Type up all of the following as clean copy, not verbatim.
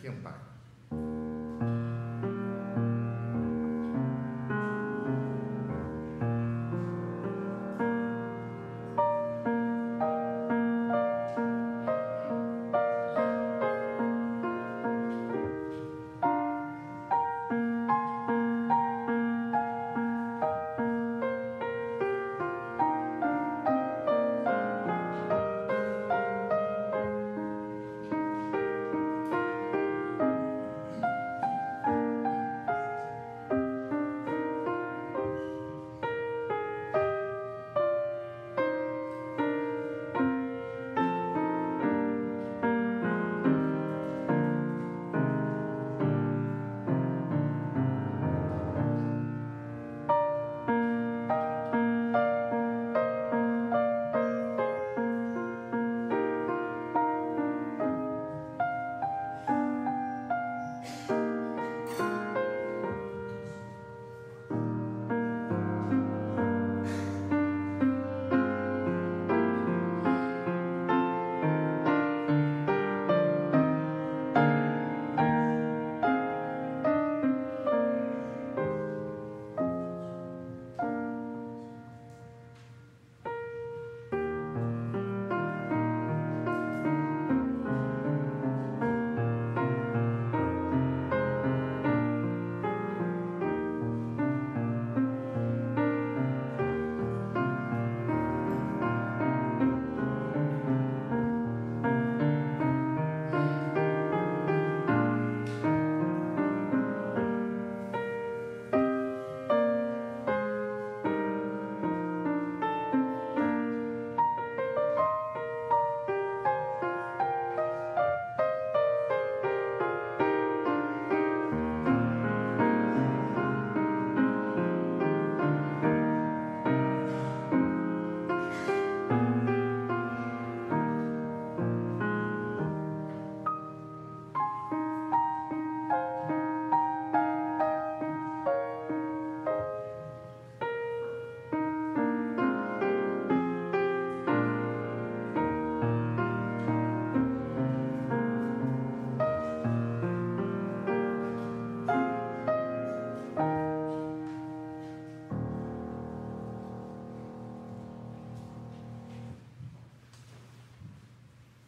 敬拜。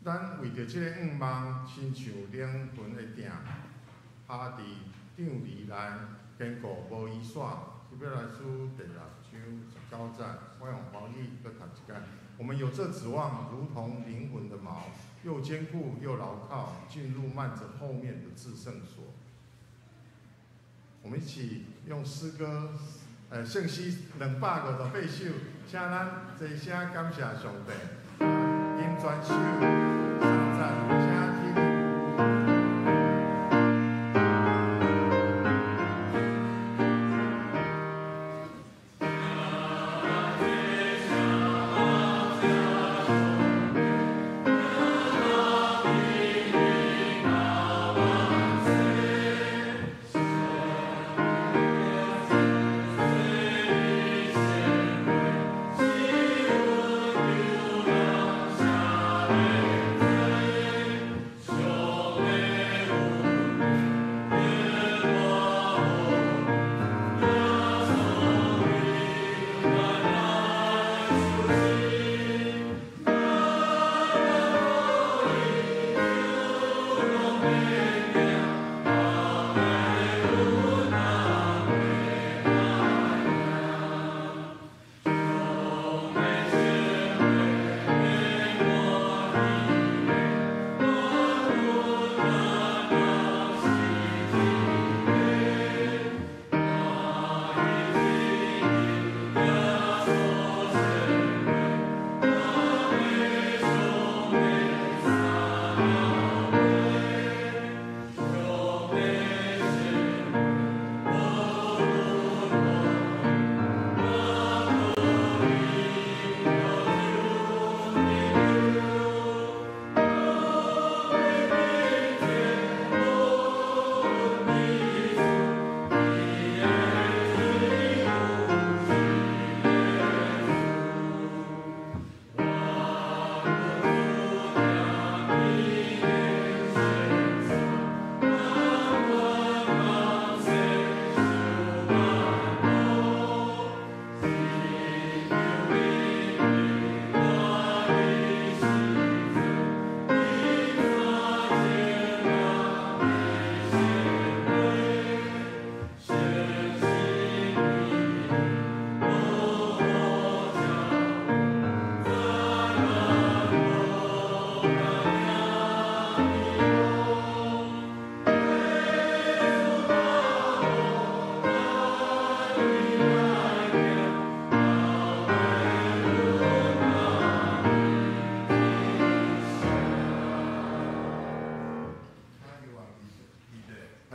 咱為著這个願望，親像靈魂的碇，趴佇帳籬內，堅固無移徙。希伯來書第六章十九節，我用華語閣讀一擺。我們有這指望，如同靈魂的錨，又堅固又牢靠，進入幔子後面的至聖所。我們一起用詩歌，聖詩258首，請咱齊聲感謝上帝。吟全首三節，請起立。 Amen.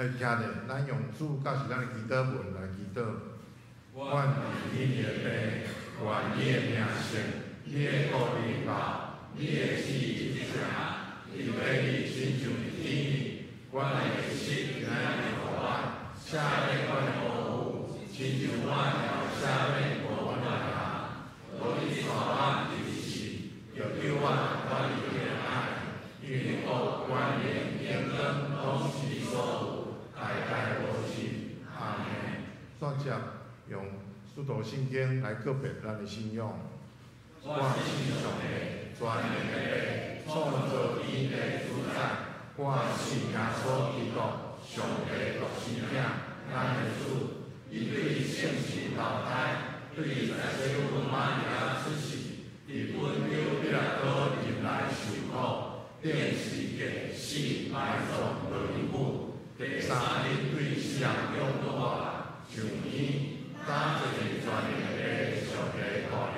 來徛咧，咱用主教示咱的祈禱文來祈禱。阮佇天的父，願你的名聖，你的國臨到，你的旨意執行，佇地親像佇天。阮的食今仔日予阮，赦免阮的過誤，親像阮也赦免過阮的人。無你帶阮入試，著救阮脫離黑暗。因為國、權榮、榮光攏是你所有，代代無盡。阿們。煞接用使徒信經來告白咱的信仰。我信上帝，全能的父，創造天地主宰。我信耶穌基督，上帝獨生子，咱的主。伊對聖神投胎，對在洗母瑪利亞出世，佇本丟彼拉多入來受苦，釘十字架死埋葬落地府，第三日對死人中復活，上天，早坐佇全能的上帝大能，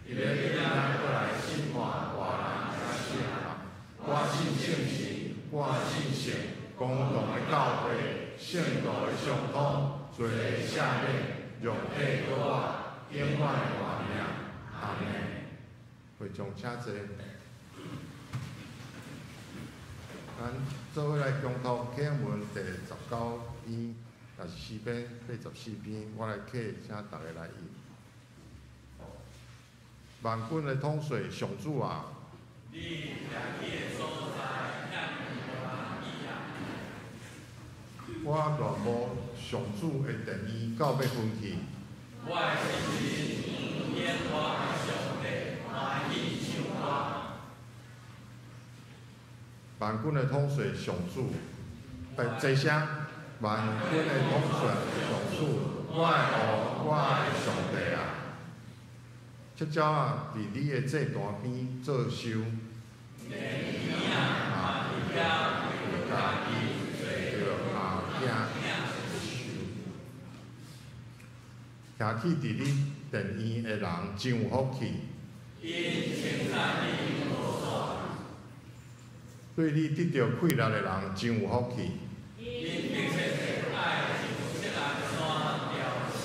伊欲轉來審判活人佮死人。我信聖神，我信聖公同的教會，聖徒的相通，罪的赦免，肉體復活，永遠的活命。阿們。會眾請坐。咱做伙來恭讀啟文第19篇，也是詩篇84篇，我來啟，請大家來應。萬軍的統帥上主啊！你徛起的所在，遐爾歡喜啊！我戀慕上主的殿院到欲昏去。我的心靈因我的上帝歡喜唱歌。萬軍的統帥上主，來齊聲！萬軍的統帥上主，我的王，我的上帝啊！赤鳥仔佇你的祭壇邊做岫。鸚鵡仔嘛佇遐為家己做阿囝的岫。徛起佇你殿院的人真有福氣。𪜶稱讚你無煞。對你得著氣力的人真有福氣。𪜶迫切愛上錫安山朝聖。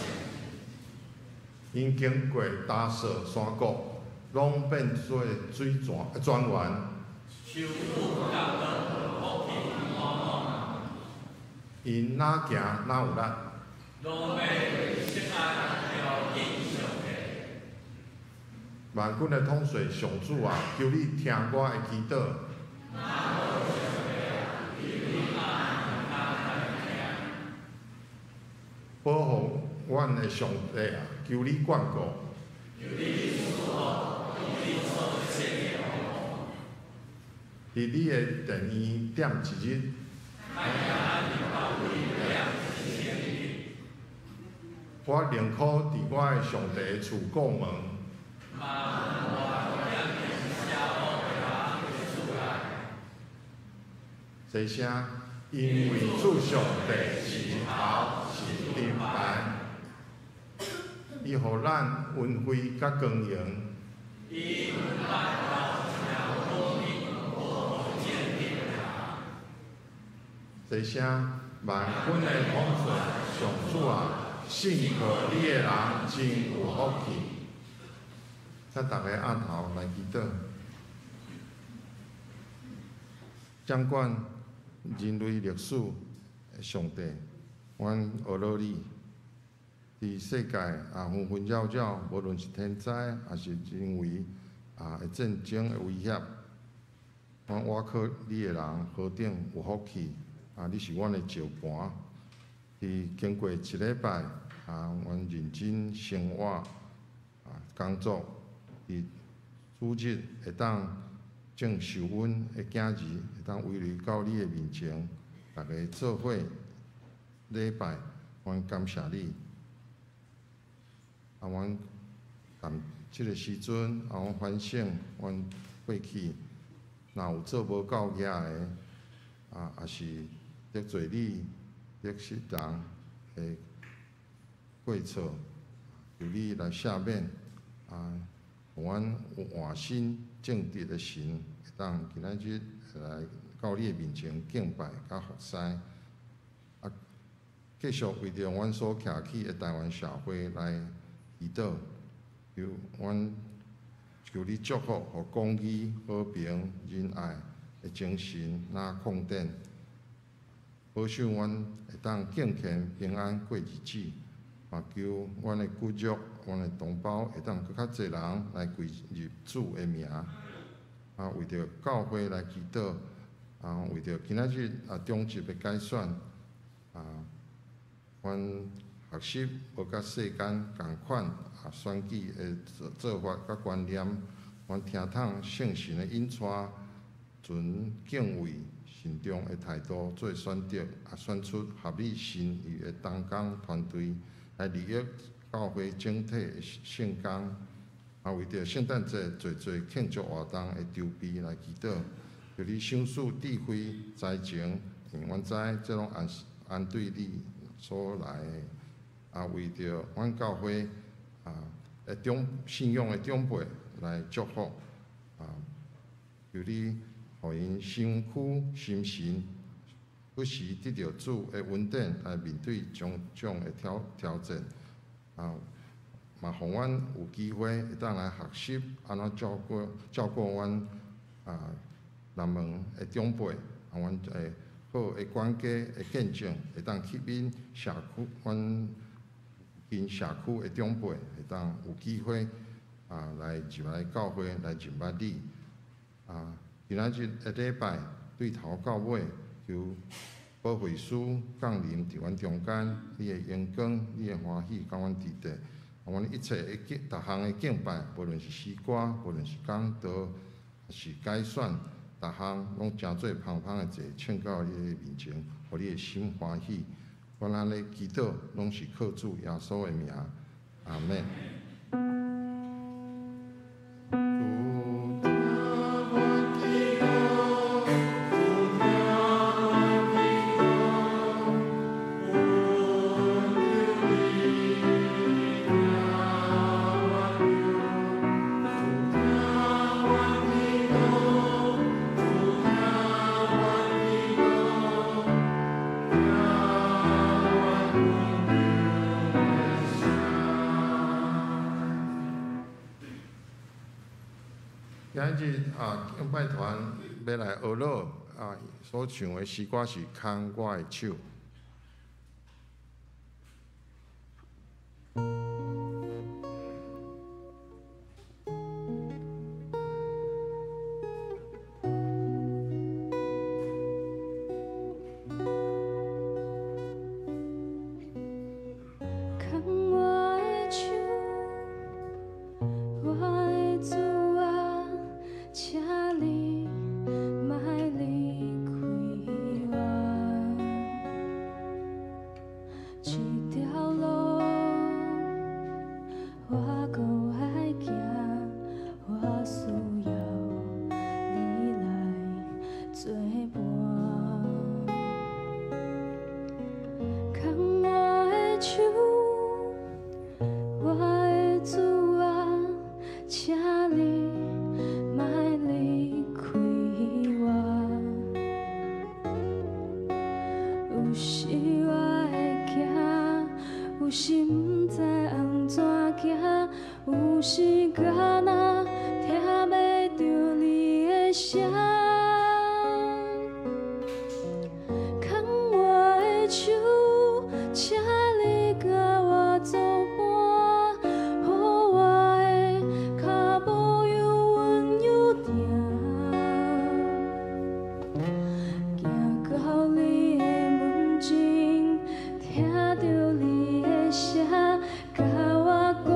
𪜶經過達索山谷，攏變做水泉泉源。樹木甲草，福氣滿滿。𪜶若行若有力。攏欲為錫安朝見上帝。萬軍的統帥上主啊，求你聽我的祈禱。求你按跤來聽。保護阮的上帝啊，求你眷顧。求你賜福予你所設的王。佇你的殿院踮一日。較贏咱佇別位踮1000日。我寧可佇我的上帝的厝顧門。嘛寧願踮邪惡的人的厝內。齊聲，因為主上帝是日頭，是盾牌，伊予咱恩惠佮光榮。伊毋捌留一領寶物予無正直的人。齊聲，萬軍的統帥上主啊，信靠你的人真有福氣。請大家按頭來祈禱。掌管人類歷史的上帝，阮呵咾你。佇世界啊紛紛擾擾，無論是天災，抑是人為啊的戰爭的威脅，阮倚靠你的人何等有福氣！啊，你是阮的石盤。佇經過一禮拜啊，阮認真生活啊工作，佇主日會當眾受恩的囝兒會當圍來到你的面前，逐家做伙禮拜，阮感謝你。啊，阮踮這个時陣，啊，阮反省，阮過去若有做無夠額的，啊，抑是得罪你、得失人的過錯，求你來赦免，啊，予阮有換心正直的心，會當今仔日來到你的面前敬拜佮服侍。繼續為著阮所徛起的台灣社會來祈禱，求阮求你祝福，予公義、和平、仁愛的精神若擴展，保守阮會當敬虔平安過日子，嘛求阮的骨肉、阮的同胞會當閣較濟人來歸入主的名。啊，為著教會來祈禱，啊，為著今仔日啊長執的改選，啊，阮學習無佮世間仝款啊選舉的做法佮觀念，阮聽通聖神的引帶，存敬畏慎重的態度做選擇，啊，選出合你心意的同工團隊來利益教會整體的聖工。啊，為著聖誕節濟濟慶祝活動的籌備來祈禱，求你賞賜智慧、才情，因為阮知這攏按按對你所來的。啊，為著阮教會啊的長信仰的長輩來祝福，啊，求你予𪜶身軀、心神不時得著主的恩典來面對種種的挑戰，啊。嘛，予阮有機會會當來學習按怎照顧阮啊南門的長輩，啊，阮會好的管家的見證，會當吸引社區阮近社區的長輩，會當有機會啊來入來教會來認捌你。啊，今仔日的禮拜對頭到尾，求保惠師降臨佇阮中間，你的榮光、你的歡喜，佮阮佇底。阮一切的敬，逐項的敬拜，無論是詩歌，無論是講道，抑是改選，逐項攏成做芳芳的祭，獻到你的面前，予你的心歡喜。阮按呢祈禱，攏是靠主耶穌的名，阿們。今日啊，敬拜團欲來學樂啊，所唱的詩歌是《牽我的手》。牽我的手，我的主啊，請你莫離開我。這條路我閣愛行，我需要你來作伴。牽我的手，我的主啊，請你莫離開我。有時我會驚，有時毋知按怎行，有時敢若聽袂著你的聲。牽我的手，請你佮我作伴，予我的跤步又穩又定。行到你的門前，聽著你的聲，佮我講，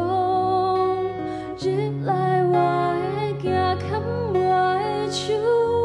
入來我的行，牽我的手。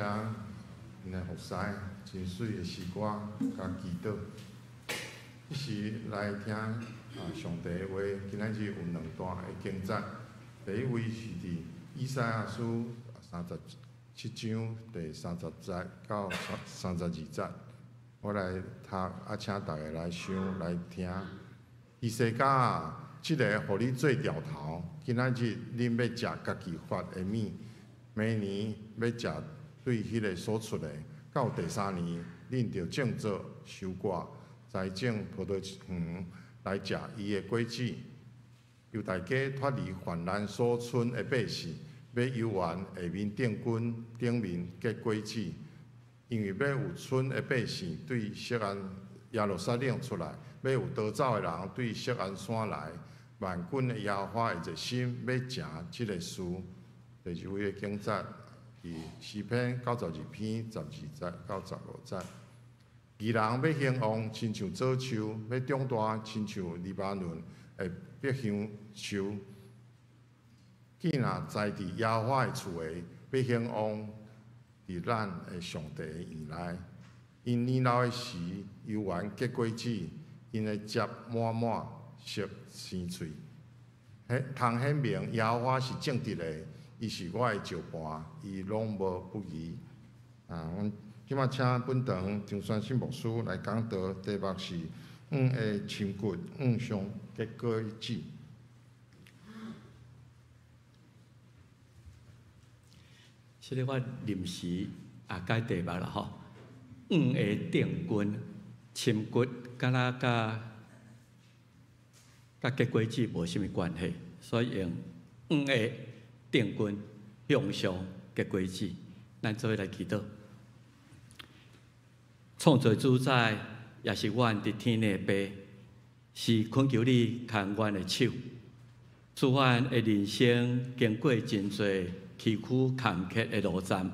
請𪜶的服侍真媠的詩歌佮祈禱。這時來聽上帝的話，今仔日有兩段的經節。第一位是佇以賽亞書37章第30節到32節，我來讀，請大家來想來聽。希西家啊，這个予你做柱頭，今仔日恁欲食家己發的物，明年欲食對彼个所出的，到第三年，恁著種作收割，栽種葡萄園來食伊的果子。猶大家脫離患難所剩的百姓，欲遊園下面頂根頂面結果子，因為欲有剩的百姓對錫安耶路撒冷出來，欲有逃走的人對錫安山來。萬軍的耶和華的熱心欲成這个事。第二位的經節佇詩篇92篇12節到15節。義人欲興旺，親像棗樹；欲長大，親像黎巴嫩的柏香樹。枝若栽佇耶和華的厝下，欲興旺佇咱的上帝的院內。𪜶年老的時，猶原結果子，𪜶的汁滿滿熟生喙。通顯明耶和華是正直的，伊是我的石磐，伊攏無不義。阮這馬請本堂張宣信牧師來講道，題目是向下深骨，向上結果子。這个我臨時也改題目啦吼，向下定根深骨，敢若佮結果子無啥物關係，所以用向下定根向上結果子。咱做伙來祈禱，創造主宰，也是阮佇天的父，是懇求你牽阮的手。祝阮的人生經過真濟崎嶇坎坷的路站，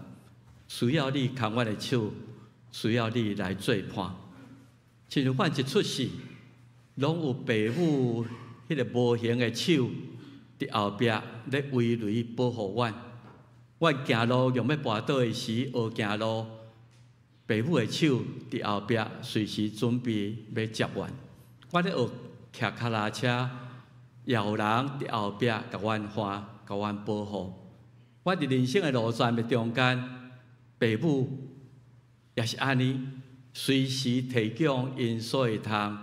需要你牽阮的手，需要你來做伴。親像阮一出世，攏有父母彼個無形的手佇後壁咧圍籬保護阮。阮行路用欲跋倒的時，學行路，父母的手佇後壁隨時準備欲接阮。阮咧學騎跤踏車，也有人佇後壁共阮牽，共阮保護。阮佇人生的路線的中間，父母也是按呢，隨時提供𪜶所會通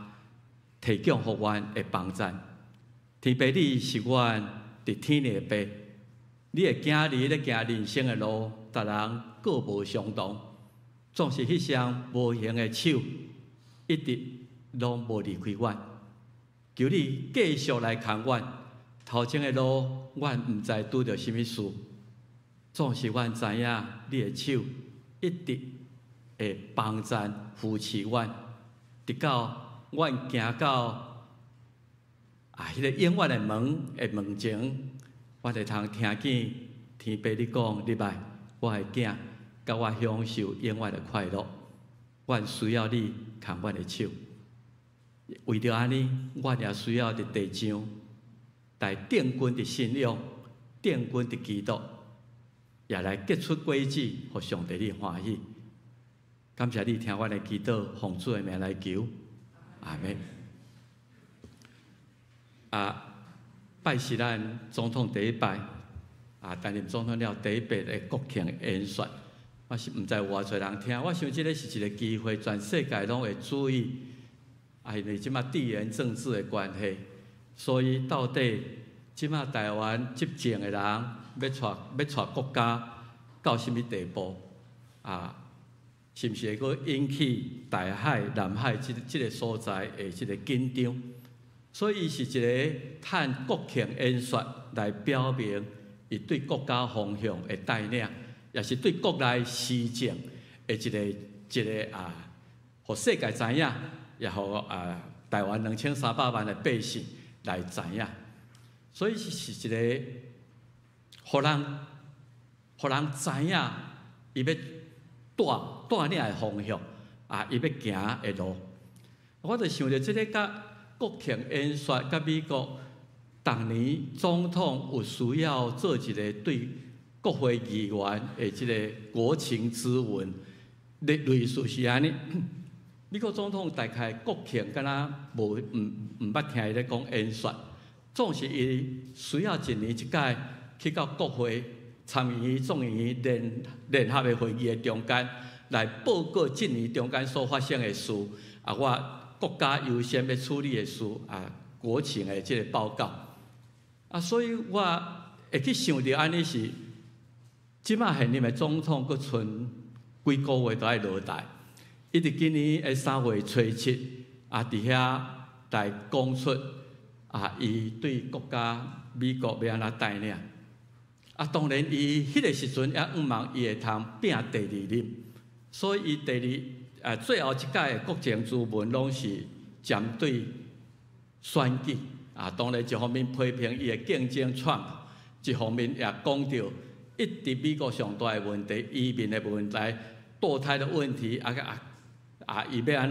提供予阮的幫贊。天父，你是阮佇天的父，你的囝兒咧行人生的路，逐人各無相同，總是彼雙無形的手，一直攏無離開阮。求你繼續來牽阮，頭前的路，阮毋知拄著啥物事，總是阮知影你的手一直會幫贊扶持阮，直到阮行到彼个永遠的門的門前，我會通聽見天父你講：入來，我的囝，佮我享受永遠的快樂。阮需要你牽阮的手。為著按呢，阮也需要佇地上來定根佇信仰，定根佇基督，也來結出果子，予上帝你歡喜。感謝你聽阮的祈禱，奉主的名來求，阿們。拜是咱總統第一擺，擔任總統了第一擺的國慶演說，我是毋知有偌濟人聽，我想這个是一個機會，全世界攏會注意。因為這馬地緣政治的關係，所以到底這馬台灣執政的人欲帶欲帶國家到啥物地步？是毋是會閣引起台海、南海這個所在的這個緊張？所以伊是一个趁國慶演說來表明伊對國家方向的帶領，也是對國內時政的一個一个，予世界知影。也予台灣2300萬的百姓來知影，所以是一个，予人予人知影，伊欲帶帶領的方向，伊欲行的路。我就想著這个佮國慶演說，佮美國逐年總統有需要做一个對國會議員的這个國情諮文，類似是按呢。美國總統大概國慶敢若無毋捌聽伊咧講演說，總是伊需要一年一擺去到國會參議院、眾議院聯合的會議的中間來報告這年中間所發生的事，啊，我國家優先欲處理的事，啊，國情的這个報告。啊，所以我會去想著按呢是，這擺現任的總統閣賰幾个月就愛落台，伊佇今年的3月初7，啊，佇遐來講出啊，伊對國家美國欲按怎帶領。啊，當然伊彼个時陣也向望伊會通拼第二任，所以伊第二啊最後一擺的國情諮文攏是針對選舉。啊，當然一方面批評伊的競爭川普，一方面也講著一直美國上大的問題，移民的問題、墮胎的問題，啊啊啊，伊欲按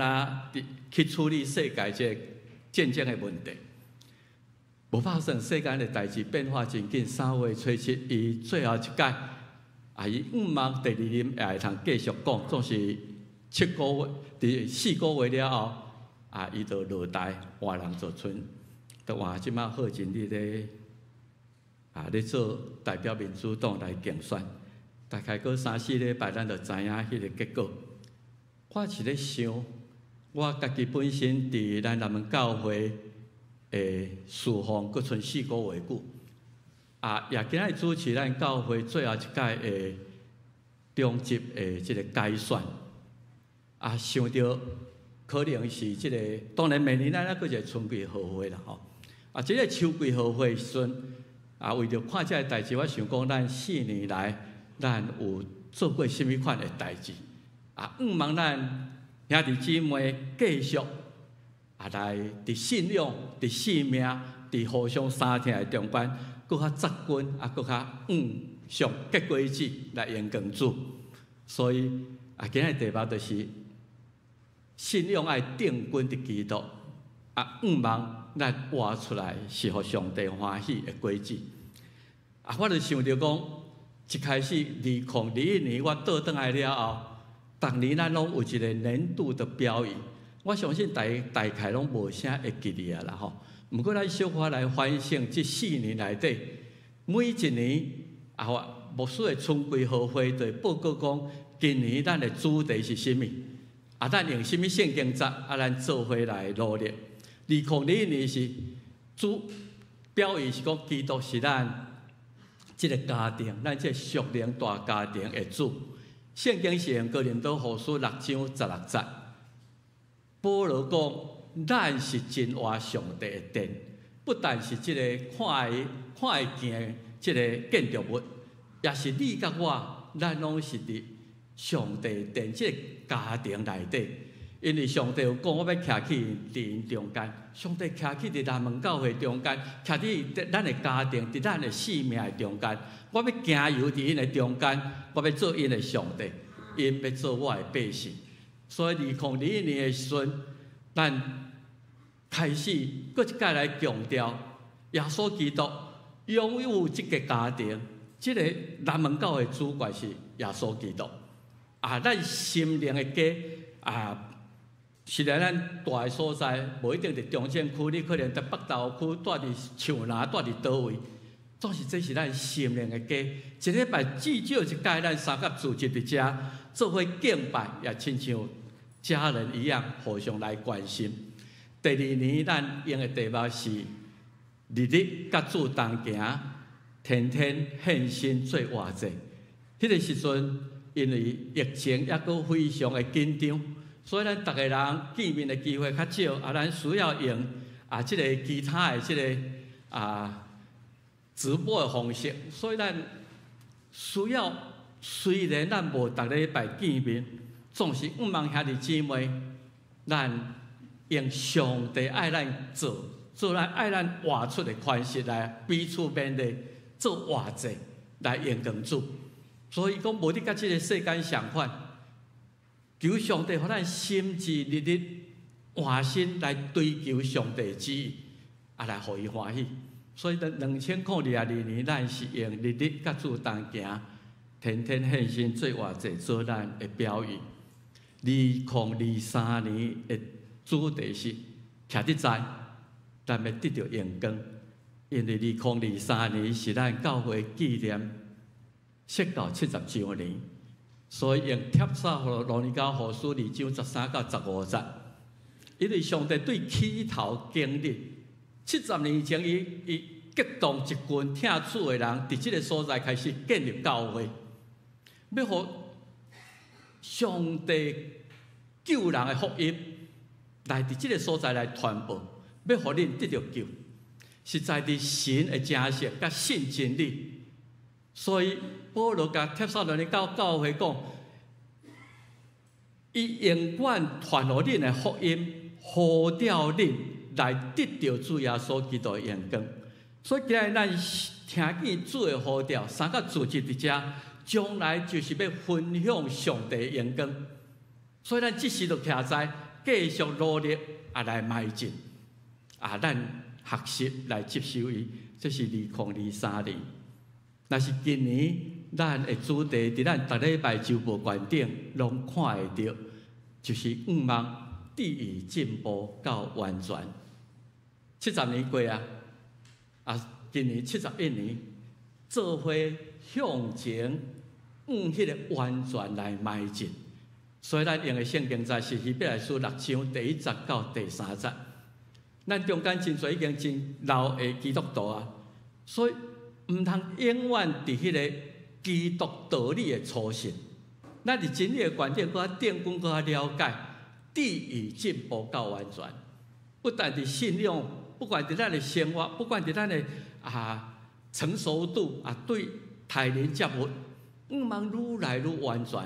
怎去處理世界這个戰爭的問題。無拍算，世間的代誌變化真緊。3月初7，伊最後一擺，啊，伊向望第二任也會通繼續講，總是7個月，佇4個月了後，啊，伊就落台換人做村，就換這擺賀錦麗咧，啊，咧做代表民主黨來競選。大概閣三四禮拜，咱就知影彼个結果。我是咧想，我家己本身佇咱南門教會的侍奉，閣賰4個月久，啊，也今仔日主持咱教會最後一屆的中執的這个改選，啊，想著可能是這个，當然明年咱猶閣一个春季賀會啦吼，啊，這个秋季賀會時陣，啊，為著看這个代誌，我想講咱4年來，咱有做過啥物款的代誌，啊，向望咱兄弟姊妹繼續啊來佇信仰、佇生命、佇互相相疼的中間，閣較扎根，啊，閣較向上結果子來榮光主。所以啊，今仔日題目就是信仰愛定根佇基督，啊，向望咱活出來是予上帝歡喜的果子。啊，我就想著講，一開始2021年我倒轉來了後，逐年咱攏有一个年度的標語，我相信大大概攏無啥會記得啊啦吼。毋過咱小可來反省，這四年內底，每一年啊，牧師的春季賀會就會報告講，今年咱的主題是啥物？啊，咱用啥物聖經節？啊，咱做伙來努力。2021年是主標語是講基督是咱這个家庭，咱這个屬靈大家庭的主。聖經是用哥林多後書6章16節，保羅講，咱是真活上帝的殿，不但是這个看會見的這个建築物，也是你佮我，咱攏是佇上帝的殿這个家庭內底。因為上帝有講，我欲徛去佇𪜶中間，上帝徛去佇南門教會中間，徛佇咱的家庭，佇咱的生命的中間，我欲行遊佇𪜶的中間，我欲做𪜶的上帝，𪜶欲做我的百姓。所以2021年的時陣，咱開始閣一擺來強調，耶穌基督擁有這个家庭，這个南門教會主權是耶穌基督。啊，咱心靈的家啊。雖然咱蹛的所在無一定佇中正區，你可能佇北投區，蹛佇樹林，蹛佇佗位，總是這是咱心靈的家。一禮拜至少一擺，咱三甲聚集佇遮，做伙敬拜，也親像家人一樣互相來關心。第二年，咱用的題目是日日佮主同行，天天獻身做活祭。彼个時陣，因為疫情猶閣非常的緊張。所以咱逐个人見面的機會較少，啊，咱需要用啊這个其他的這个啊直播的方式。所以咱需要，雖然咱無逐禮拜見面，總是向望兄弟姊妹，咱用上帝愛咱做，做咱愛咱活出的款式來彼此勉勵，做活祭來榮光主。所以講，無你佮這个世間相款。求上帝予咱心志日日換新來追求上帝旨意，啊來予伊歡喜。所以佇2022年，咱是用日日佮主同行，天天獻身做活祭做咱的標語。2023年的主題是徛佇在，咱欲得著榮光。因為2023年是咱教會紀念設教70週年，所以用帖撒羅尼迦後書2章13到15節。因為上帝對起頭經歷70年前，伊激動一群疼主的人，佇這個所在開始建立教會，欲予上帝救人的福音來佇這個所在來傳播，欲予恁得著救，實在佇神的誠實佮信真理。所以保羅共帖撒羅尼迦教會講，伊永遠傳予恁的福音，呼召恁來得著主耶穌基督的榮光。所以今日咱聽見主的呼召，三個聚集佇遮，將來就是欲分享上帝的榮光。所以咱這時就徛在繼續努力啊來邁進啊，咱學習來接受伊。這是2023年。若是今年咱的主題，佇咱逐禮拜週報觀頂攏看會著，就是向望得以進步到完全。70年過啊，啊，今年71年，做伙向前向彼个完全來邁進。所以咱用的聖經節是希伯來書六章第一節到第三節。咱中間真濟已經真老的基督徒啊，所以毋通永遠佇彼个基督道理的初信。咱佇真理的觀點，閣較定根，閣較了解，得以進步到完全。不但佇信仰，不管佇咱的生活，不管佇咱的啊成熟度啊，對待人接物，向望愈來愈完全。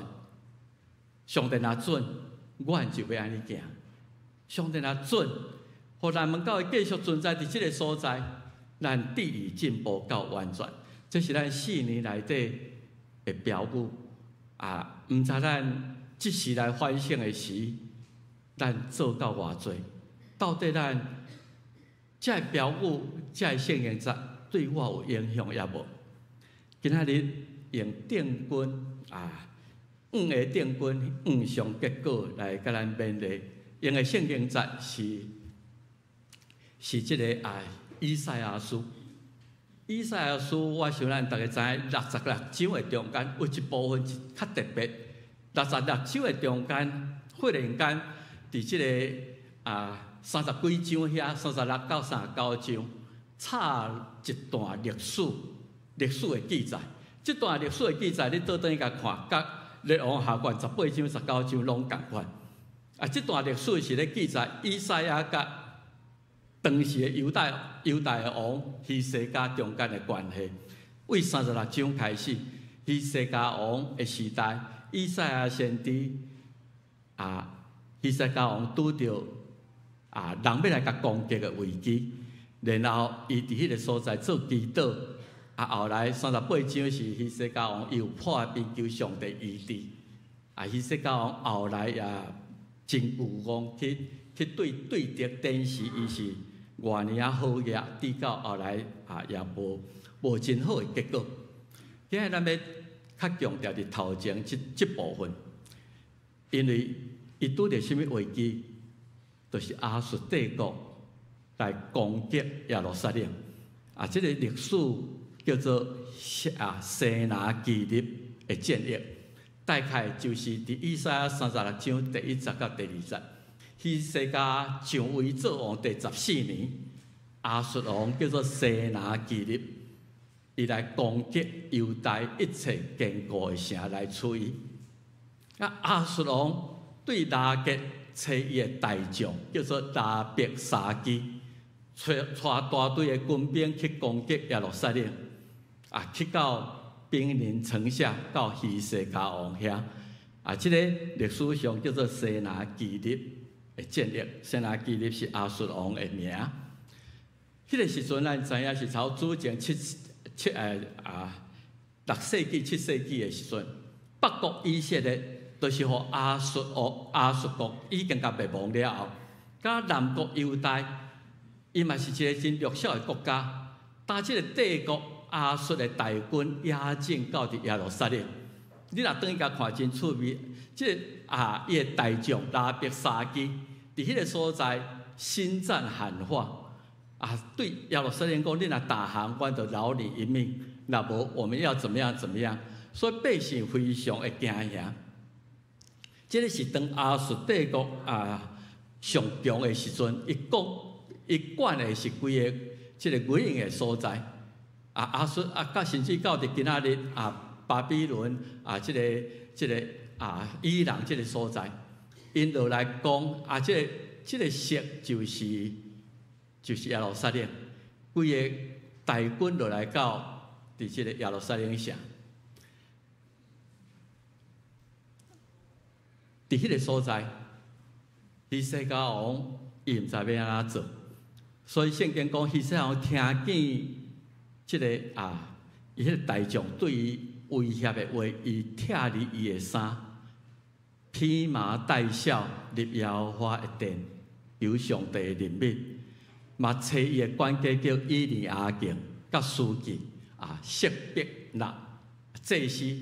上帝若准，阮就欲按呢行。上帝若准，予南門教會繼續存在佇這个所在，咱得以進步到完全。這是咱4年內底的標語啊！毋知咱這時來反省的時，咱做到偌濟？到底咱這个標語、這个聖經節對我有影響抑無？今仔日用定軍啊，五个定軍五項結果來共咱勉勵。用的聖經節是這个啊，以賽亞書。以賽亞書，我想咱逐家知影，六十六章的中間有一部分較特別。六十六章的中間，忽然間佇這个啊30幾章遐，36到39章，插一段歷史，歷史的記載。這段歷史的記載，你倒轉去共看，佮列王下卷18章、19章攏仝款。啊，這段歷史是咧記載以賽亞佮當時的猶大的王希西家中間的關係。對36章開始，希西家王的時代，以賽亞先知啊，希西家王拄著啊人欲來共攻擊的危機，然後伊佇彼个所在做祈禱。啊，後來38章是希西家王又破病求上帝醫治。啊，希西家王後來也真有戇去對敵展示，伊是偌爾仔好額，直到後來啊也無真好的結果。今日咱欲較強調佇頭前這部分，因為伊拄著啥物危機，就是亞述帝國來攻擊耶路撒冷。啊，這个歷史叫做啊西拿基立的戰役，大概就是佇以賽亞三十六章第一節到第二節。希西家上位做王第14年，亞述王叫做西拿基立，伊來攻擊猶大一切堅固的城來取伊。啊，亞述王對拉結差伊的大將叫做拉伯沙基，帶大隊的軍兵去攻擊耶路撒冷，啊，去到兵臨城下，到希西家王遐。啊，這个歷史上叫做西拿基立的戰役，西拿基立是亞述王的名。彼个時陣，咱知影是頭主前七七啊6世紀、7世紀的時陣，北國以色列就是予亞述王、亞述國已經共滅亡了後，佮南國猶大，伊嘛是一个真弱小的國家，當這个帝國亞述的大軍壓境到佇耶路撒冷，你若轉去共看真趣味，這个啊，伊的大將拉伯沙基佇彼个所在心戰喊話啊，對耶路撒冷講：你若投降，阮就饒你一命；若無，我們要怎麼樣怎麼樣？所以百姓非常的驚嚇。這个是當亞述帝國啊上強的時陣，伊講伊管的是規个這个軍營的所在。啊，亞述啊，佮甚至到佇今仔日啊，巴比倫啊，這个啊，伊朗這个所在，𪜶落來講啊，這個色就是耶路撒冷，規个大軍落來到佇這个耶路撒冷城，佇彼个所在，希西家王伊毋知欲按怎做，所以聖經講希西家王聽見這个啊，伊彼个大將對伊威脅的話，伊拆離伊的衫，披麻戴孝入耶和華的殿，求上帝的憐憫，嘛揣伊的管家叫以利亞敬，佮司祭啊，設伯納祭司，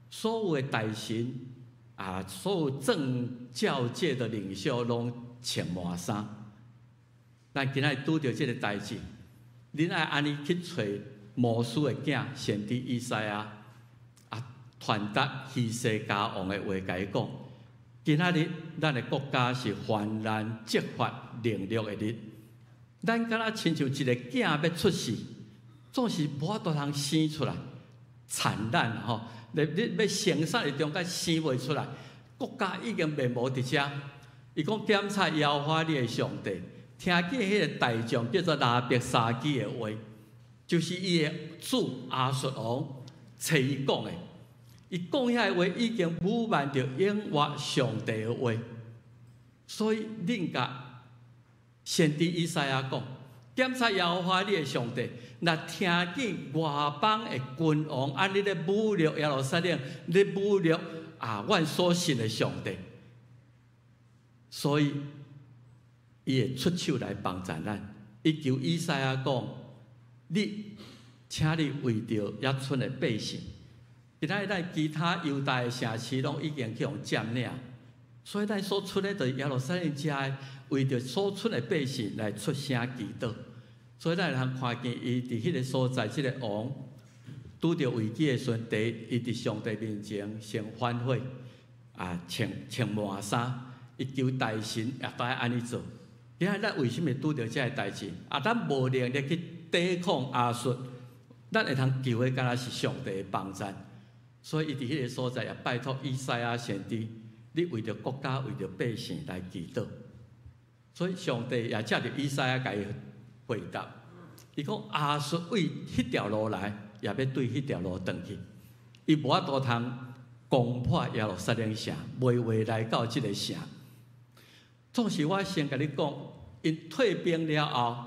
所有的大臣啊，所有政教界的領袖攏穿麻衫。咱今仔日拄著這个代誌，恁愛按呢去揣摩司的囝先知以賽亞啊，傳達希西家王的話，共伊講：今仔日咱的國家是患難責罰凌辱的日，咱敢若親像一個囝欲出世，總是無法度通生出來，產難吼！你欲生產的中間生袂出來，國家已經面無佇遮。伊講檢查耶和華你的上帝，聽見彼个大將叫做拉伯沙基的話，就是伊的主亞述王揣伊講的。伊講遐个話已經侮慢著永活上帝的話，所以恁共先知以賽亞講，檢查耶和華你的上帝，若聽見外邦的君王按呢咧侮辱耶路撒冷，咧侮辱啊，阮所信的上帝，所以伊會出手來幫助咱。伊求以賽亞講：你，請你為著遐村的百姓，今仔日咱其他猶大的城市攏已經去予佔領，所以咱所出的就是耶路撒冷遮的，為著所出的百姓來出聲祈禱。所以咱會通看見伊佇彼个所在，這个王拄著危機的時陣，第一，伊佇上帝面前先反悔，啊，穿穿麻衫，伊求大臣也都愛按呢做。今仔日咱為啥物拄著這个代誌？啊，咱無能力去抵抗亞述，咱會通求的敢若是上帝的幫助。所以伊佇彼个所在也拜託以賽亞先知，你為著國家、為著百姓來祈禱。所以上帝也藉著以賽亞共伊回答，伊講亞述對彼條路來，也欲對彼條路轉去。伊無法度通攻破耶路撒冷城，袂話來到這个城。總是我先共你講，𪜶退兵了後，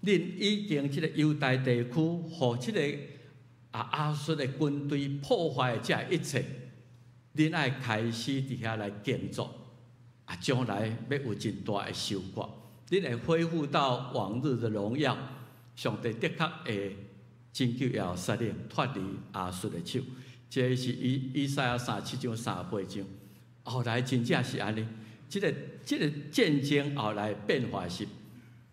恁已經這个猶大地區，予這个啊亞述的軍隊破壞這一切，恁愛開始佇遐來耕作，啊，將來欲有真大的收穫，恁會恢復到往日的榮耀。上帝的確會拯救耶路撒冷脫離亞述的手。這是以賽亞37章38章。後來真正是按呢，這个戰爭後來變化是，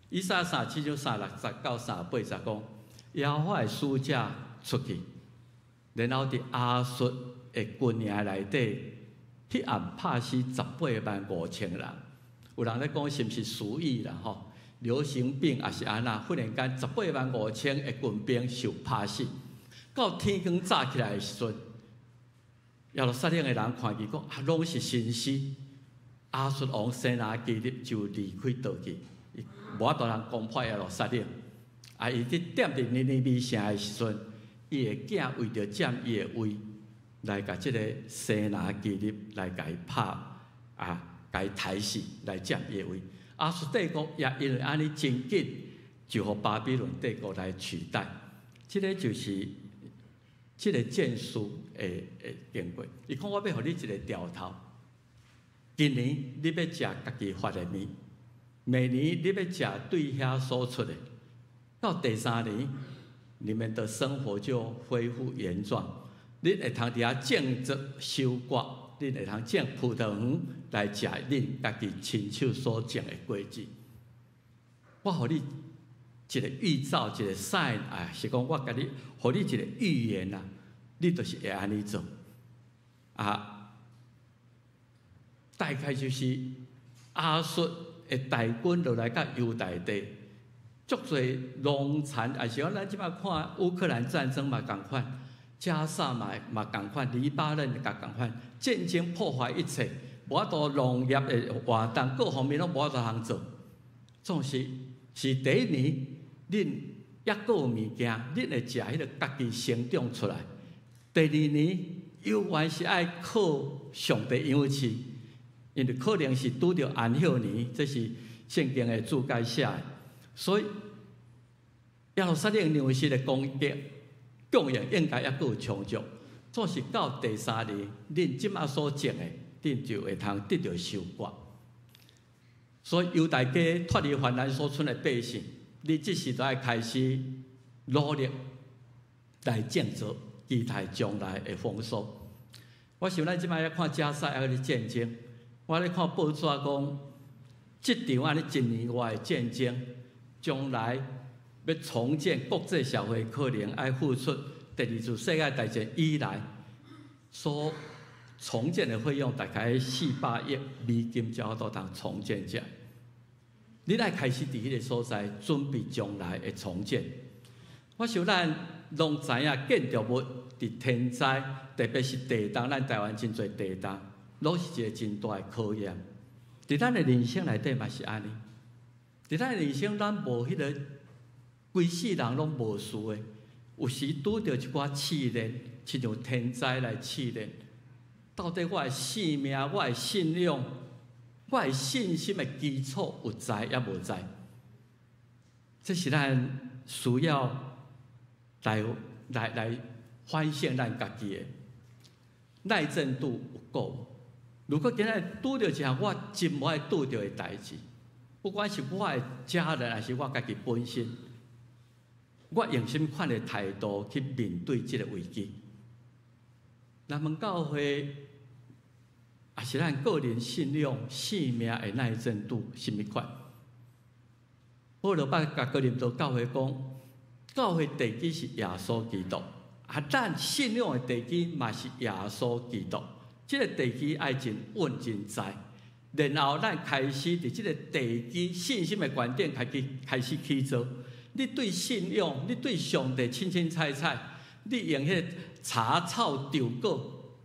以賽亞37章36節到38節講，耶和華的使者出去，然後佇亞述的軍營內底，彼暗拍死185,000人。有人咧講是毋是鼠疫啦吼？流行病抑是按怎？忽然間185,000的軍兵受拍死。到天光早起來的時陣，耶路撒冷的人看見講啊，攏是神死。亞述王西拿基立就離開倒去，伊無法度通攻破耶路撒冷。啊，伊佇踮佇尼尼微城的時陣，伊的囝為著佔伊的位，來共這个西拿基立來共伊拍啊，共伊刣死來佔伊的位。亞述帝國也因為按呢真緊，就予巴比倫帝國來取代。這个就是這个戰事的經過。伊講我欲予你一个兆頭，今年你欲食家己發的麵，明年你欲食對遐所出的，到第三年，你們的生活就恢復原狀。恁會通佇遐種植收割，恁會通種葡萄園來食恁家己親手所種的果子。我予你一個預兆，一個 sign 啊，是講我共你，予你一個預言啊，你就是會按呢做啊。大概就是亞述的大軍落來到猶大地，足濟農田，也是講咱這擺看烏克蘭戰爭嘛仝款，加薩嘛嘛仝款，黎巴嫩也仝款，戰爭破壞一切，無法度農業的活動各方面攏無法度通做。總是是第一年，恁抑閣有物件，恁會食彼個家己成長出來。第二年，猶原是愛靠上帝養飼，因為可能是拄著安息年，這是聖經的注解寫的，所以耶路撒冷糧食的供給供應應該抑閣有充足。總是到第三年，恁這馬所種的，恁就會通得著收割。所以猶大家脫離患難所村的百姓，你這時就愛開始努力來種植，期待將來的豐收。我想咱這擺咧看加薩抑閣咧戰爭，我咧看報紙講，這場按呢一年外的戰爭，將來欲重建國際社會，可能愛付出第二次世界大戰以來所重建的費用，大概400億美金才有法度通重建這。你愛開始佇彼個所在準備將來的重建。我想咱攏知影建築物佇天災，特別是地動，咱台灣真濟地動，攏是一個真大的考驗。佇咱的人生內底嘛是按呢。佇咱的人生，咱無彼個規世人攏無事的，有時拄著一寡試煉，親像天災來試煉，到底我的性命、我的信仰、我的信心的基礎有在抑無在？這是咱需要來來來反省咱家己的耐震度有夠無？如果今仔日拄著一項我真無愛拄著的代誌，不管是我的家人，還是我家己本身，我用啥物款的態度去面對這個危機？咱們教會，也是咱個人信仰、生命的耐震度啥物款？保羅捌共哥林多教會講，教會地基是耶穌基督，啊，咱信仰的地基嘛是耶穌基督。這個地基愛真穩真在，然後咱開始佇這個地基信心的觀點開始開始起做。你對信仰，你對上帝凊凊彩彩，你用彼個柴草稻果，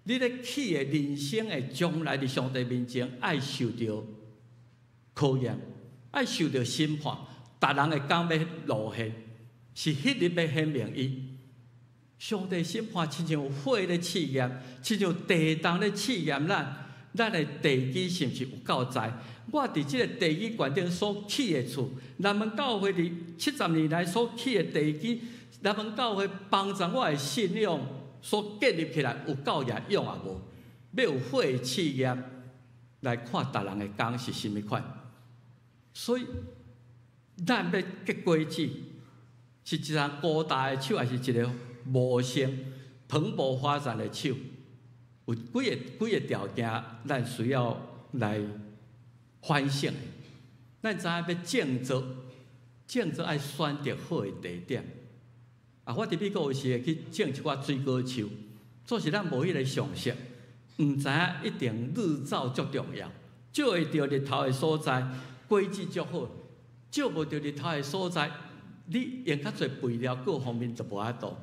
你咧起的人生的將來佇上帝面前愛受著考驗，愛受著審判，逐人的工欲露現，是彼日欲顯明伊。上帝審判親像火咧試驗，親像地動咧試驗咱，咱的地基是毋是有夠在？我佇這個地基懸頂所起的厝，南門教會佇70年來所起的地基，南門教會幫助我的信仰所建立起來有夠額用抑無？欲有火的試驗來看逐人的工是啥物款？所以，咱欲結果子，是一叢高大的樹，還是一个茂盛、蓬勃發展的樹？有幾个幾个條件，咱需要來反省的。咱知影欲種植，種植愛選擇好的地點。啊，我佇美國有時會去種一寡水果樹，總是咱無彼个常識，毋知影一定日照足重要，照會著日頭的所在，果子足好；照無著日頭的所在，你用較濟肥料，各方面就無法度。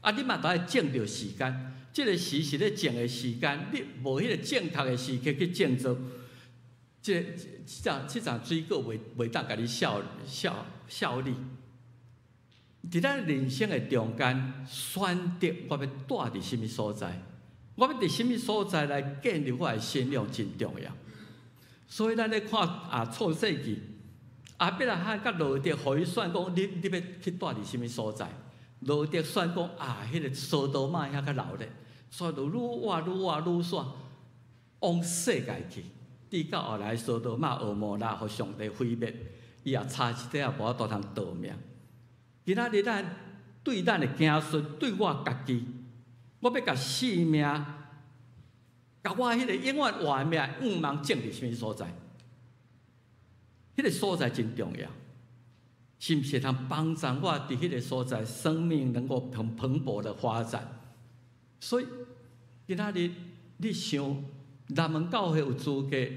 啊，你嘛著愛種著時間，這个時是咧種的時間，你無彼個正確的時刻去種植，這個這叢這叢水果袂袂當共你效效效力。佇咱人生的中間，選擇我欲蹛佇啥物所在，我欲佇啥物所在來建立我的信仰真重要。所以咱咧看啊創世記，亞伯拉罕佮羅得，予伊選講，你你欲去蹛佇啥物所在？羅得選講啊，彼个所多瑪遐較鬧熱，所以就愈挖愈挖愈煞往世界去。直到後來所多瑪、蛾摩拉予上帝毀滅，伊也差一塊仔無法度通逃命。今仔日咱對咱的子孫，對我家己，我欲共性命，共我彼個永遠活命願望種佇啥物所在？彼個所在真重要，是毋是會通幫助我佇彼個所在生命能夠蓬蓬勃的發展？所以今仔日你想，南門教會有資格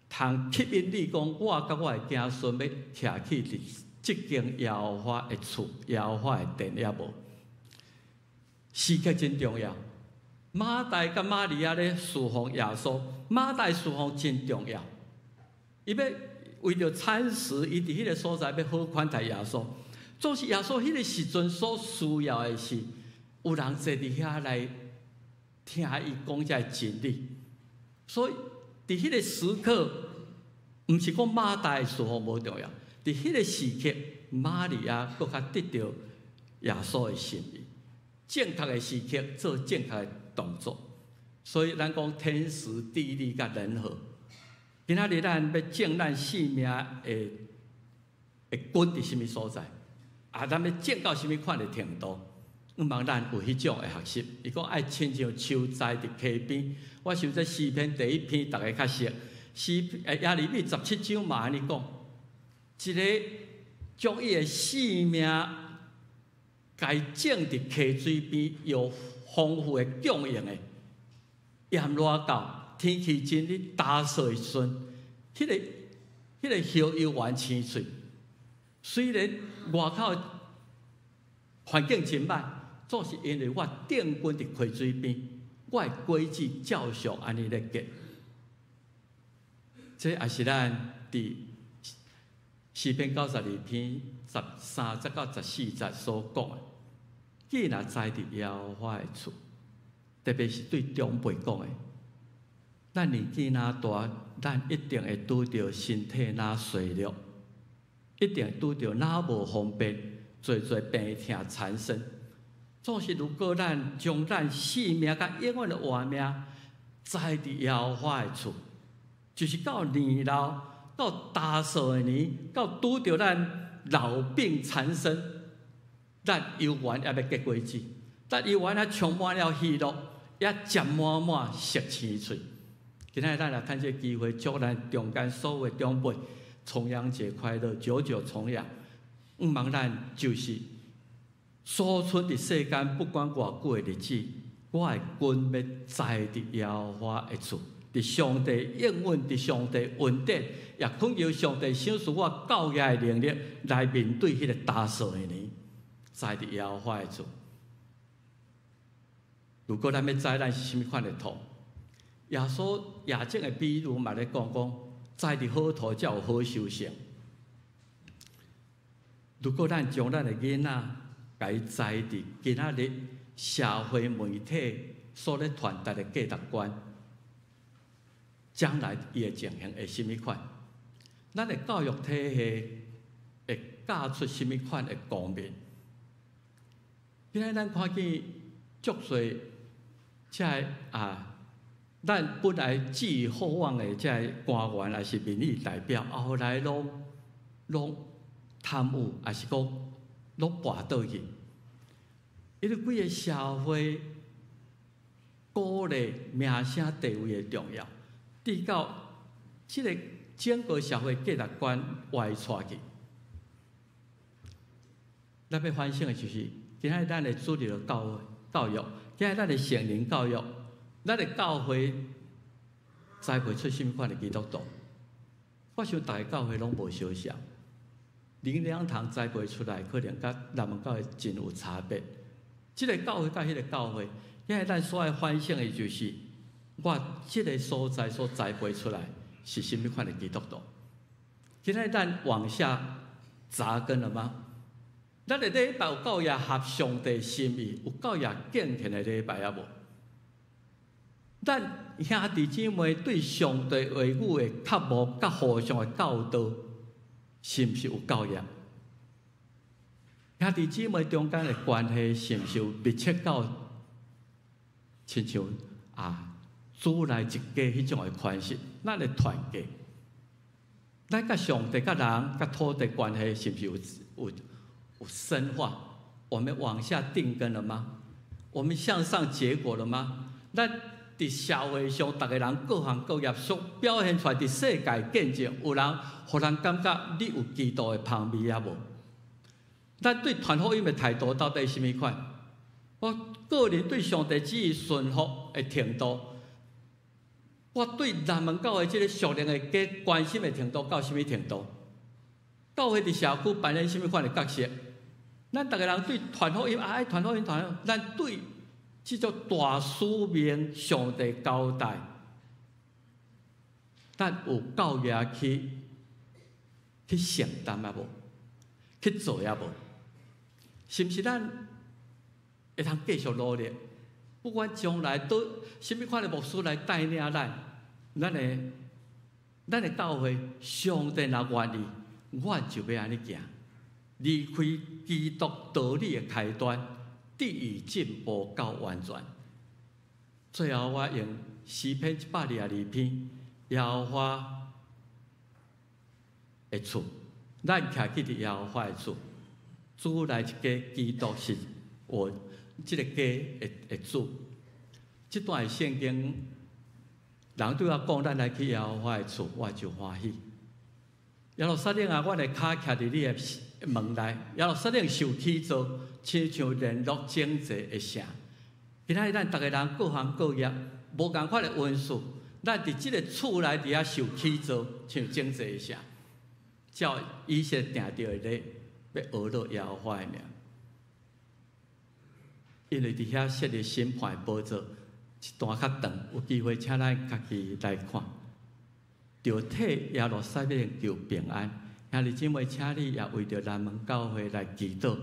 通吸引你講，我佮我的子孫欲徛去佇這間耶和華的厝、耶和華的殿也無？時刻真重要。馬大佮瑪利亞咧侍奉耶穌，馬大侍奉真重要。伊欲為著餐食，伊佇彼個所在欲好款待耶穌。總是耶穌彼個時陣所需要的是，有人坐佇遐來聽伊講這个真理。所以佇彼個時刻，毋是講馬大的侍奉無重要，佇彼個時刻，瑪利亞閣較得著耶穌的心意。正確的時刻做正確的動作。所以咱講天時地利佮人和。今仔日咱欲種咱性命的根佇啥物所在？啊，咱欲種到啥物款的程度？向望咱有彼種的學習。伊講愛親像樹栽佇溪邊。我想這詩篇第一篇逐家較熟。詩耶利米17章嘛按呢講，一個將伊的性命共種佇溪水邊，有豐富的供應的，炎熱到天氣真熱焦燥的時陣，彼個葉猶原青翠。雖然外口環境真歹，總是因為我定根佇溪水邊，我的果子照常按呢咧結。這也是咱佇詩篇92篇13節到14節所講的。既若栽佇耶和華的厝，特別是對長輩講的，咱年紀若大，咱一定會拄著身體若衰弱，一定會拄著若無方便，濟濟病痛纏身。總是如果咱將咱性命佮永遠的活命栽佇耶和華的厝，就是到年老、到焦燥的年，到拄著咱老病纏身，咱猶原猶欲結果子，咱猶原猶充滿了喜樂，也食滿滿色青翠。今仔日咱來趁這個機會，祝咱中間所有的長輩重陽節快樂，九九重陽。向望咱就是所存佇世間，不管偌久的日子，我的根欲栽佇耶和華的厝，佇上帝應允，佇上帝恩典，也懇求上帝賞賜我夠額的能力來面對彼個焦燥的年，栽佇耶和華的厝。如果咱欲知咱是啥物款的土，耶穌耶種的比喻嘛咧講講，栽佇好土才有好收成。如果咱將咱的囡仔共伊栽佇今仔日社會媒體所咧傳達的價值觀，將來伊的情形會啥物款？咱的教育體系會教出啥物款的公民？今仔咱看見足濟這个啊，咱本來寄予厚望的這个官員，抑是民意代表，後來攏攏貪污，抑是講攏跋倒去。因為規个社會鼓勵名聲地位的重要，直到這个整個社會價值觀歪跩去。咱欲反省的就是，今仔日咱的主日教教育，今仔日咱的成人教育，咱的教會栽培出啥物款的基督徒？我想逐个教會攏無相像，靈糧堂栽培出來，可能佮南門教會真有差別。這个教會佮彼个教會，今仔日咱所愛反省的就是，我這个所在所栽培出來是啥物款的基督徒？今仔日咱往下扎根了嗎？咱的禮拜有夠也合上帝心意，有夠也敬虔的禮拜抑無？咱兄弟姊妹對上帝話語的渴慕，佮互相的教導，是毋是有夠額？兄弟姊妹中間的關係，是毋是有密切到親像啊主內一家彼種的關係？咱的團結，咱佮上帝、佮人、佮土地關係，是毋是有有有深化？我們往下定根了嗎？我們向上結果了嗎？咱佇社會上，逐个人各行各業所表現出來，佇世界見證，有人予人感覺你有基督的芳味抑無？咱對傳福音的態度到底是啥物款？我個人對上帝旨意順服的程度，我對南門教會這个屬靈的家關心的程度到啥物程度？教會佇社區扮演啥物款的角色？咱逐个人對傳福音，愛傳福音，傳福音，咱對這種大使命，上帝交代，咱有夠額去承擔啊無？去做啊無？是毋是咱會通繼續努力？不管將來佗啥物款的牧師來帶領咱，咱的教會，上帝若願意，阮就欲按呢行。離開基督道理的開端，得以進步到完全。最後，我用詩篇122篇，耶和華的厝，咱徛去佇耶和華的厝，主來一家，基督是我這个家的主。這段聖經，人對我講，咱來去耶和華的厝，我就歡喜。耶路撒冷啊，阮的跤徛佇你的門內，耶路撒冷受起造，親像聯絡整齊的城。今仔日咱逐个人各行各業，無仝款的恩賜，咱佇這个厝內佇遐受起造，像整齊的城。照以色列定著的禮，欲呵咾耶和華的名。因為佇遐設立審判的寶座，一段較長，有機會請咱家己來看。著替耶路撒冷求平安，兄弟姊妹，請你也為著南門教會來祈禱，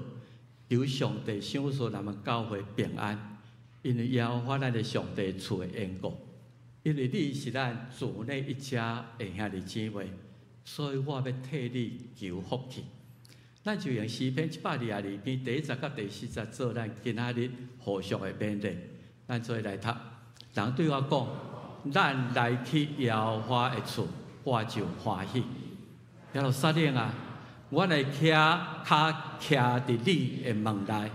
求上帝賞賜南門教會平安。因為耶和華咱的上帝厝的緣故，因為你是咱主內一家的兄弟姊妹，所以我欲替你求福氣。咱就用詩篇122篇第一節佮第四節做咱今仔日互相的勉勵。咱做伙來讀，人對我講，咱來去耶和華的厝，我就歡喜。耶路撒冷啊，阮的跤徛佇你的門內。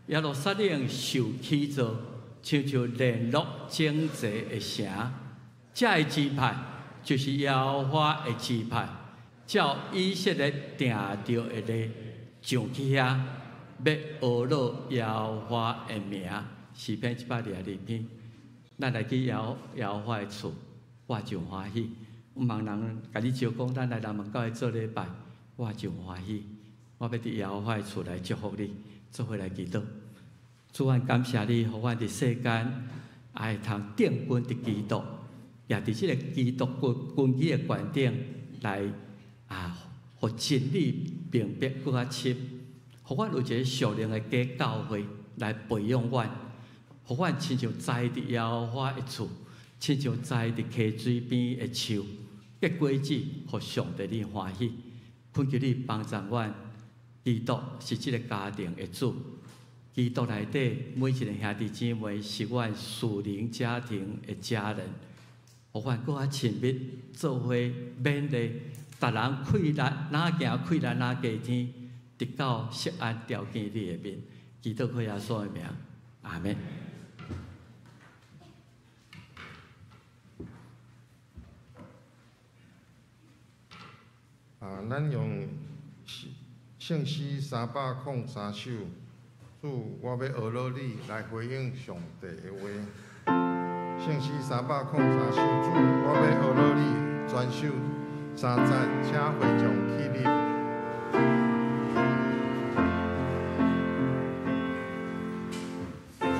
耶路撒冷受起造，親像聯絡整齊的城。這个支派就是耶和華的支派，照以色列定著的禮上去遐，欲呵咾耶和華的名。詩篇122篇。咱來去耶和華的厝，我就歡喜。毋茫人共你招講，咱來南門教會做禮拜，我就歡喜。我欲佇耶和華的厝來祝福你，做伙來祈禱。主，阮感謝你，予阮佇世間會通定根佇基督，也佇這个基督根基的觀點來啊，予真理明白閣較深，予阮有一个屬靈的家教會來培養阮。予阮親像栽佇耶和華的厝，親像栽佇溪水邊的樹，結果子，予上帝你歡喜。懇求你幫助阮，基督是這个家庭的主，基督內底每一个兄弟姊妹是阮屬靈家庭的家人，予阮閣較親密，做伙勉勵，逐人氣力若行氣力若加添，直到錫安朝見你的面。祈禱靠耶穌的名，阿們。啊，咱用聖詩303首，主，我欲呵咾你來回應上帝的話。聖詩303首，主，我欲呵咾你，全首三節，請會眾起立。主。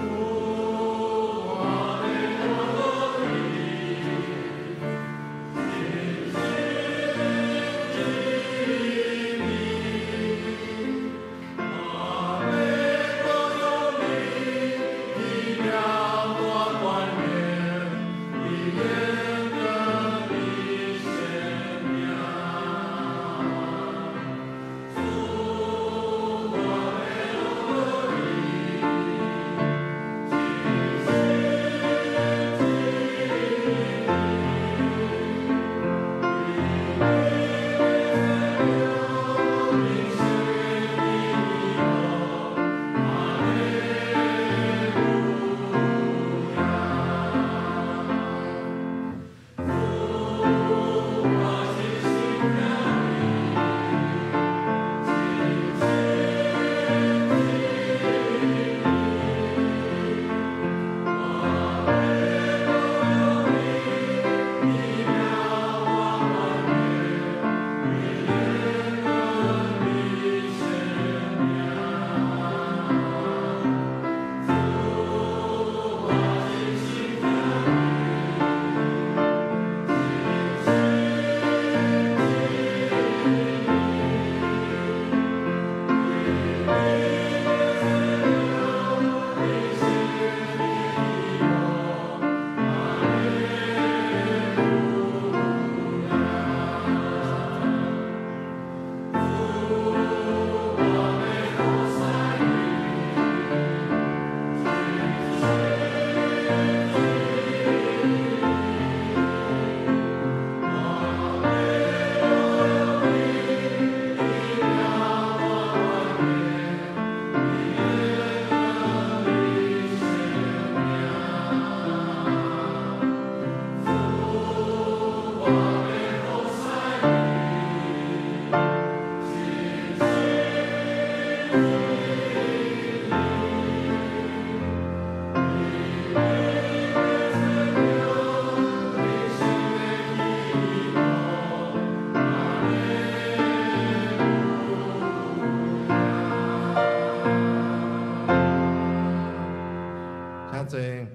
請坐。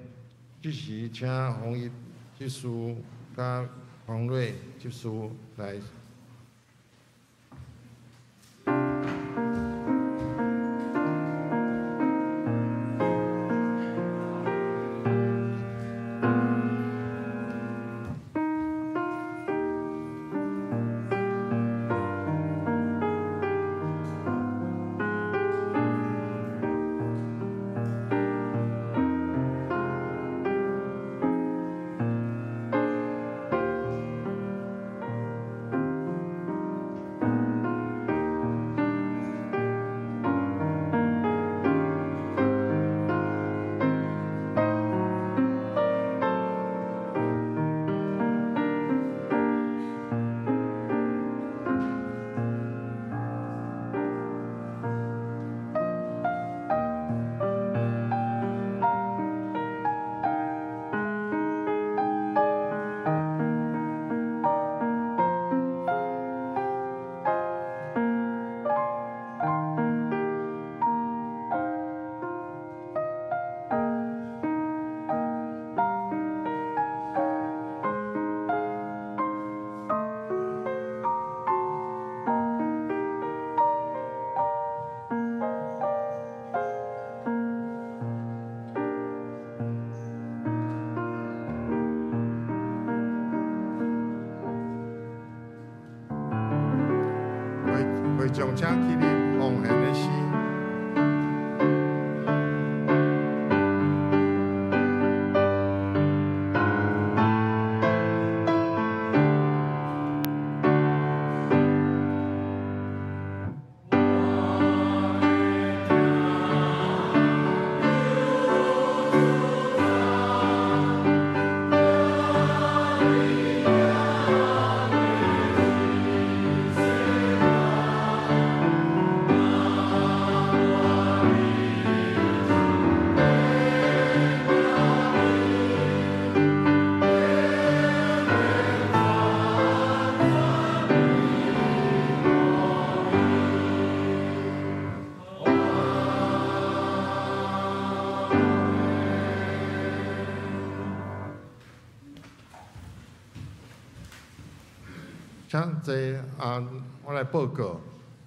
這時請洪一執事佮黃瑞執事來。會眾請起立，奉獻的詩。請坐啊！我來報告，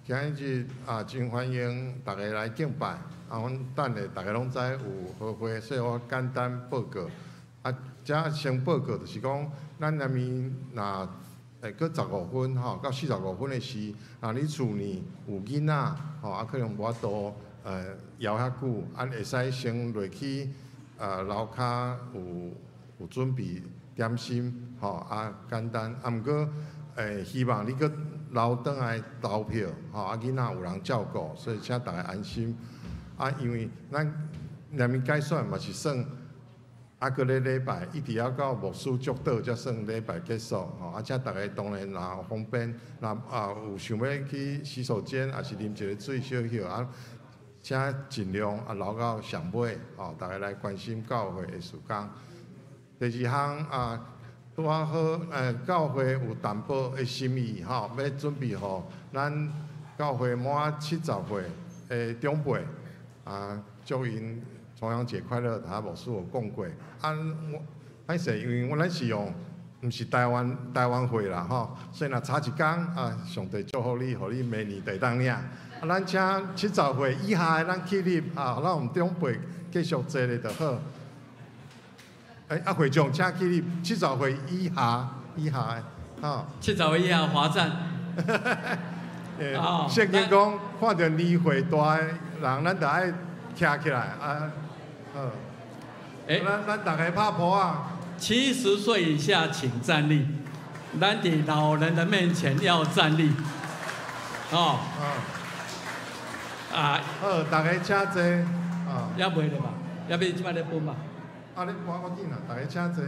今日啊，真歡迎大家來敬拜。啊，阮等下大家攏知有和會，所以我簡單報告。啊，這先報告就是講，咱那邊若會閣15分吼到45分的時，若你厝內有囡仔吼，啊可能無法度搖遐久，啊會使先落去樓跤有準備點心吼，啊簡單，啊毋過。希望你閣留轉來投票，吼啊囡仔有人照顧，所以請大家安心。啊，因為咱連面改選嘛是算，啊，閣咧禮拜一直要到牧師祝禱才算禮拜結束，吼啊，請大家當然若方便，若啊有想欲去洗手間，抑是啉一個水小歇啊，請盡量啊留到上尾，吼，大家來關心教會的事工。第二項啊。拄仔好，教會有淡薄的心意，吼，欲準備予咱教會滿70歲的長輩，啊，祝𪜶重陽節快樂。頭牧師有講過，啊，我歹勢，因為阮咱是用，毋是台灣會啦，吼，所以若差一工，啊，上帝祝福你，予你明年就會當領。啊，咱請70歲以下的咱起立，啊，咱予長輩繼續坐咧就好。啊，會長請起立，70歲以下的，吼。70歲以下罰站。聖經講，看著年歲大的人，咱就愛徛起來啊。好。咱大家拍噗仔。70歲以下請站立，咱佇老人的面前要站立。哦。啊。好，大家請坐。啊。猶未咧吧？猶未這擺咧分吧？啊！你無要緊啦，大家請坐。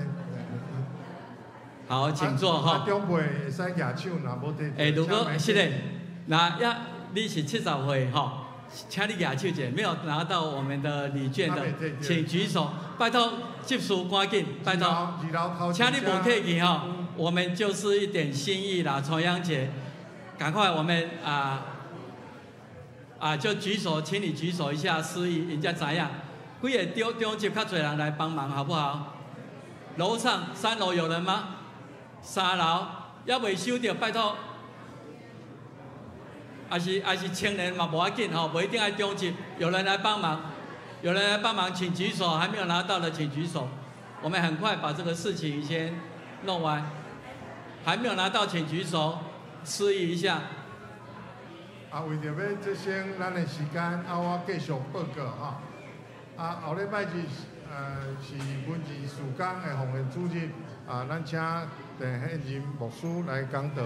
好，請坐哈。長輩會使舉手，若無佇。如果是的，那要你是70歲吼，請你舉手者，沒有拿到我們的禮券的，請舉手，拜託執事趕緊，拜託，請你無客氣吼，我們就是一點心意啦，重陽節，趕快我們就舉手，請你舉手一下，示意人家知影。幾幾个長執較濟人來幫忙，好不好？樓上三樓有人嗎？三樓猶未收著，拜託。抑是青年嘛，無要緊吼，無一定愛長執。有人來幫忙，有人來幫忙，請舉手。還沒有拿到的請舉手。我們很快把這個事情先弄完。還沒有拿到請舉手，示意一下。啊，為著欲節省咱的時間，啊，我繼續報告吼。啊，後禮拜日，是文字事工的奉獻主日，啊，咱請鄭顯仁牧師來講道。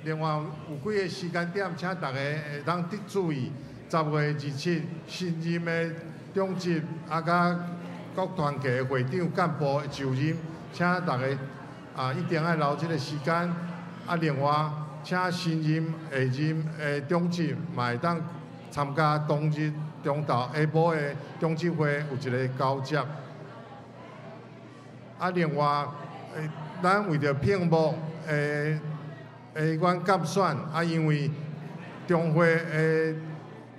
另外有幾个時間點，請大家會當注意。10月27，新任的長執啊，佮各團契的會長幹部的就任，請大家啊一定愛留這个時間。啊，另外請新任、下任的長執嘛會當參加當日中晝下晡的長執會有一个交接。啊，另外，咱為著聘牧的阮監選，啊，因為中會的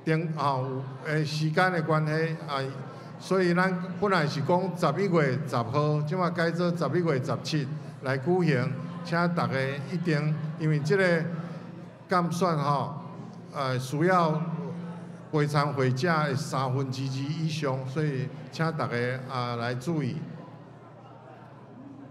定吼有的時間的關係，啊，所以咱本來是講11月10號，這馬改做11月17來舉行，請大家一定，因為這个監選吼，需要陪參會者的2/3以上，所以請大家啊來注意。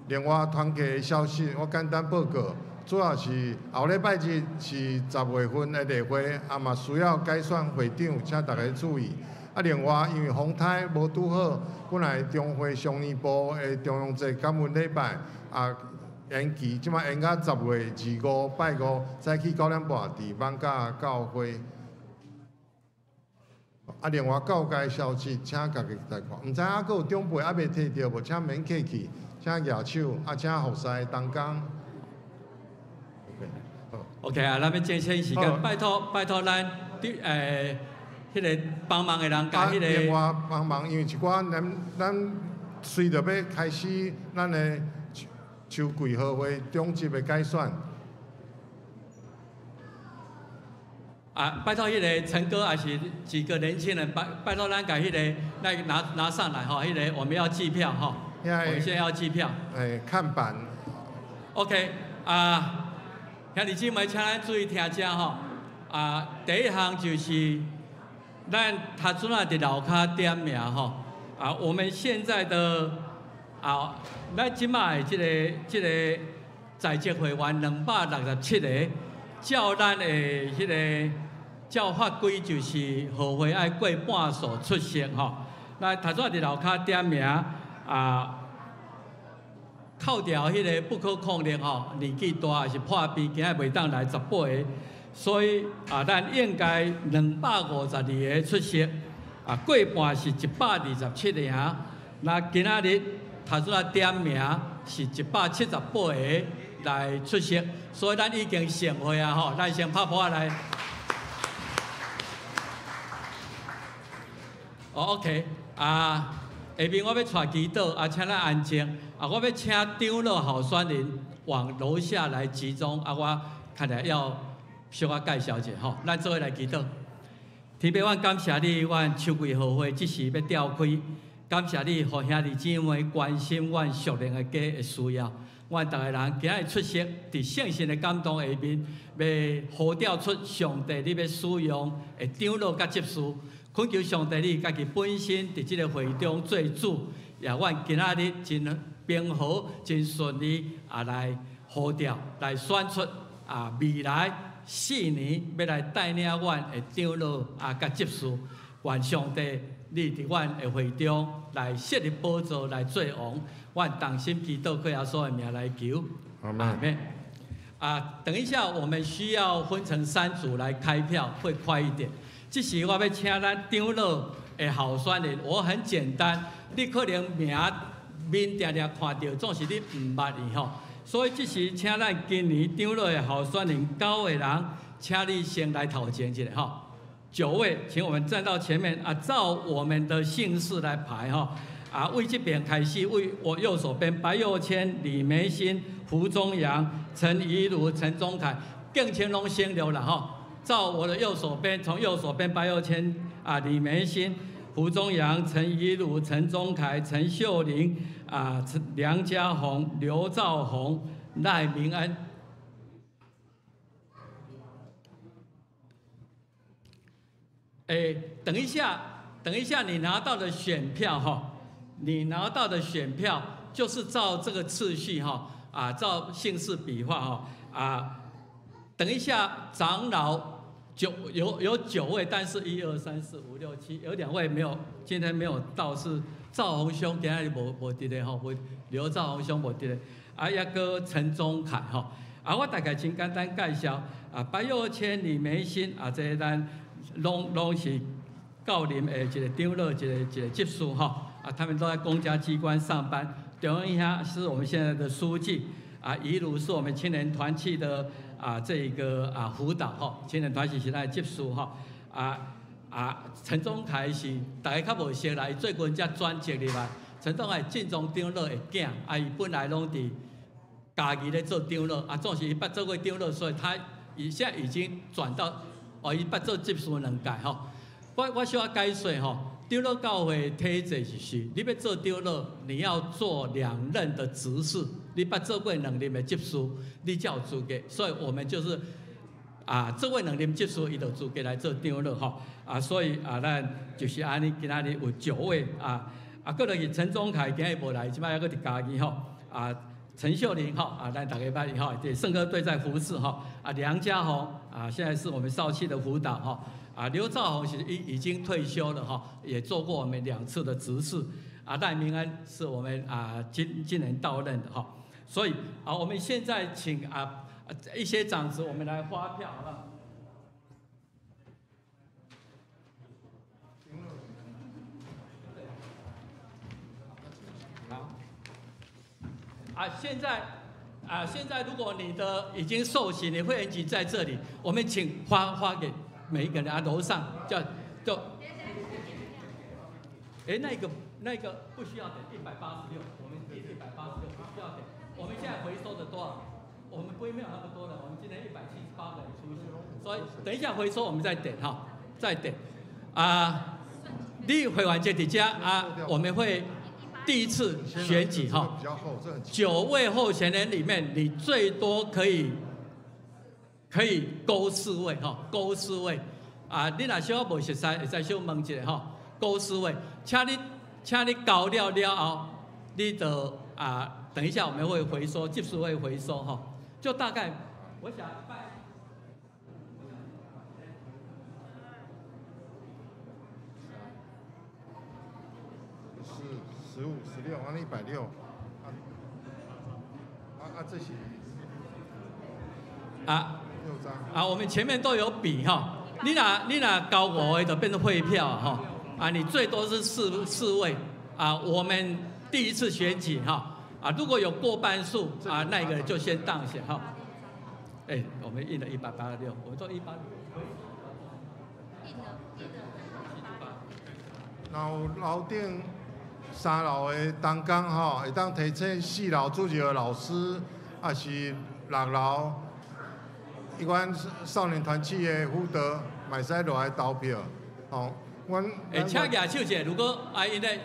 另外，團契的消息我簡單報告。主要是後禮拜日是10月份的例會，啊嘛需要改選會長，請大家注意。啊，另外因為風颱無拄好，本來中會上年部的重陽節感恩禮拜啊延期，這馬延到10月25拜五早起9點半佇艋舺教會。啊，另外教界消息，請家己來看。毋知影閣有長輩猶未提著無，請免客氣，請舉手，啊，請服侍同工。 OK 啊，咱欲節省時間，拜託拜託咱佇彼个幫忙的人，共彼个。另外幫忙，因為一寡咱隨著欲開始咱的秋季號會長執的改選。啊，拜託彼个陳哥，抑是幾個年輕人，拜託咱共彼个來拿上來吼，彼个我們要計票吼，我們現在要計票。看板。 OK，啊。兄弟姊妹，請咱注意聽遮吼。啊，第一項就是咱頭拄仔佇樓跤點名吼。啊，我們現在的啊，咱這馬的這個在職會員267个，照咱的彼个照法規就是號會愛過半數出席吼。咱頭拄仔佇樓跤點名啊。扣掉彼个不可抗力吼，年紀大抑是破病，今仔袂當來18个，所以啊，咱應該252个出席，啊，過半是127个哈。那今仔日頭拄仔點名是178个來出席，所以咱已經成會啊吼，咱先拍噗仔來。哦，OK，啊，下面我欲帶祈禱，啊，請咱安靜。啊，我欲請長老候選人往樓下來集中。啊，我看來要小可介紹一下吼，咱做伙來祈禱。天父，阮感謝你，阮秋季號會這時欲召開，感謝你，予兄弟姊妹關心阮屬靈的家的需要。阮逐个人今日出席，佇聖神的感動下面，欲呼召出上帝你欲使用的長老佮執事，懇求上帝你家己本身佇這个會中做主，也阮今仔日真平和、真順利啊來呼召、來選出啊未來4年欲來帶領阮的長老啊佮執事，願上帝你佇阮的會中來設立寶座來做王，阮同心祈禱，靠耶穌的名來求，阿們。啊，等一下，我們需要分成3組來開票，會快一點。這時我欲請咱長老的候選人，我很簡單，你可能名面定定看著，總是你毋捌伊吼。所以這時請咱今年長老的候選人9個人，請你先來頭前一下吼。9位，請我們站到前面啊，照我們的姓氏來排吼。啊，為這邊開始，為我右手邊白佑謙、李梅欣、胡宗陽、陳怡如、陳宗凱，敬請攏先留啦吼。照我的右手边，从右手边白又谦啊，李梅欣、胡宗阳、陈怡如、陈宗凯、陈秀玲啊，陈梁家宏、刘兆宏、赖明恩。哎，等一下，等一下，你拿到的选票哈，你拿到的选票就是照这个次序哈，啊，照姓氏笔画哈，啊，等一下长老有九位，但是一二三四五六七有两位没有，今天没有到，是赵宏兄，今仔日无伫咧吼，无刘兆宏兄无伫咧，啊，抑阁陈宗凯吼，啊，我大概真简单介绍，啊，白幼谦、李梅欣啊，这个咱拢是教林的一个长老，一个执事吼，啊，他们都在公家机关上班。中恩兄是我们现在的书记，啊，怡如是我们青年团契的啊这个啊辅导吼，青年团契是咱的执事吼，啊，陈宗凯是大家较无熟啦，伊最近才转职入来。陈宗凯晋中长老的囝，啊，伊本来拢伫嘉义咧做长老，啊，总是伊捌做过长老，所以他伊现在已经转到。哦，伊捌做执事两届吼，我小可解说吼，长老教会体制是，你欲做长老，你要做两任的执事，你捌做过两任的执事，你才有资格。所以我们就是啊，做过两任执事，伊就资格来做长老吼。啊，所以啊，咱就是按呢，今仔日有九位啊，啊，阁落去陈宗凯今日无来，这摆犹阁伫嘉义吼，啊。陈秀玲哈啊，咱大家捌伊哈，对，圣歌队在服侍哈啊，梁家宏啊，现在是我们少气的辅导哈啊，刘兆宏是已经退休了哈，也做过我们两次的执事啊，赖明安是我们啊今年到任的哈，所以啊，我们现在请啊一些长执，我们来发票好不好？好。啊，现在，啊，现在如果你的已经受洗，你会员籍在这里，我们请发给每一个人啊，楼上叫就，哎，那个不需要等186，我们186不需要等，我们现在回收的多少？我们不会没有那么多的，我们今天178个人出席，所以等一下回收我们再点哈，再点，啊，你会员籍伫遮啊，我们会。第一次选举哈，九位候选人里面，你最多可以勾四位哈，勾四位啊！你若小可无熟似，会使小问一下哈，勾四位，请你勾了了后，你就啊，等一下我们会回收，技术会回收哈，就大概我想。 15、16，按呢160，啊啊，这是啊六张啊，我们前面都有笔哈，你若勾五个就变成废票哈，啊，你最多是四位啊，我们第一次选举哈，啊，如果有过半数啊，那个就先当选哈。哎，我们印了186，我们做一八。印了，印了。然后楼顶三楼的同工吼，会当提醒四楼主任的老师，抑是六楼，伊阮少年团契的辅导，嘛会使落来投票，吼。阮欸，请举手一下，如果啊，因为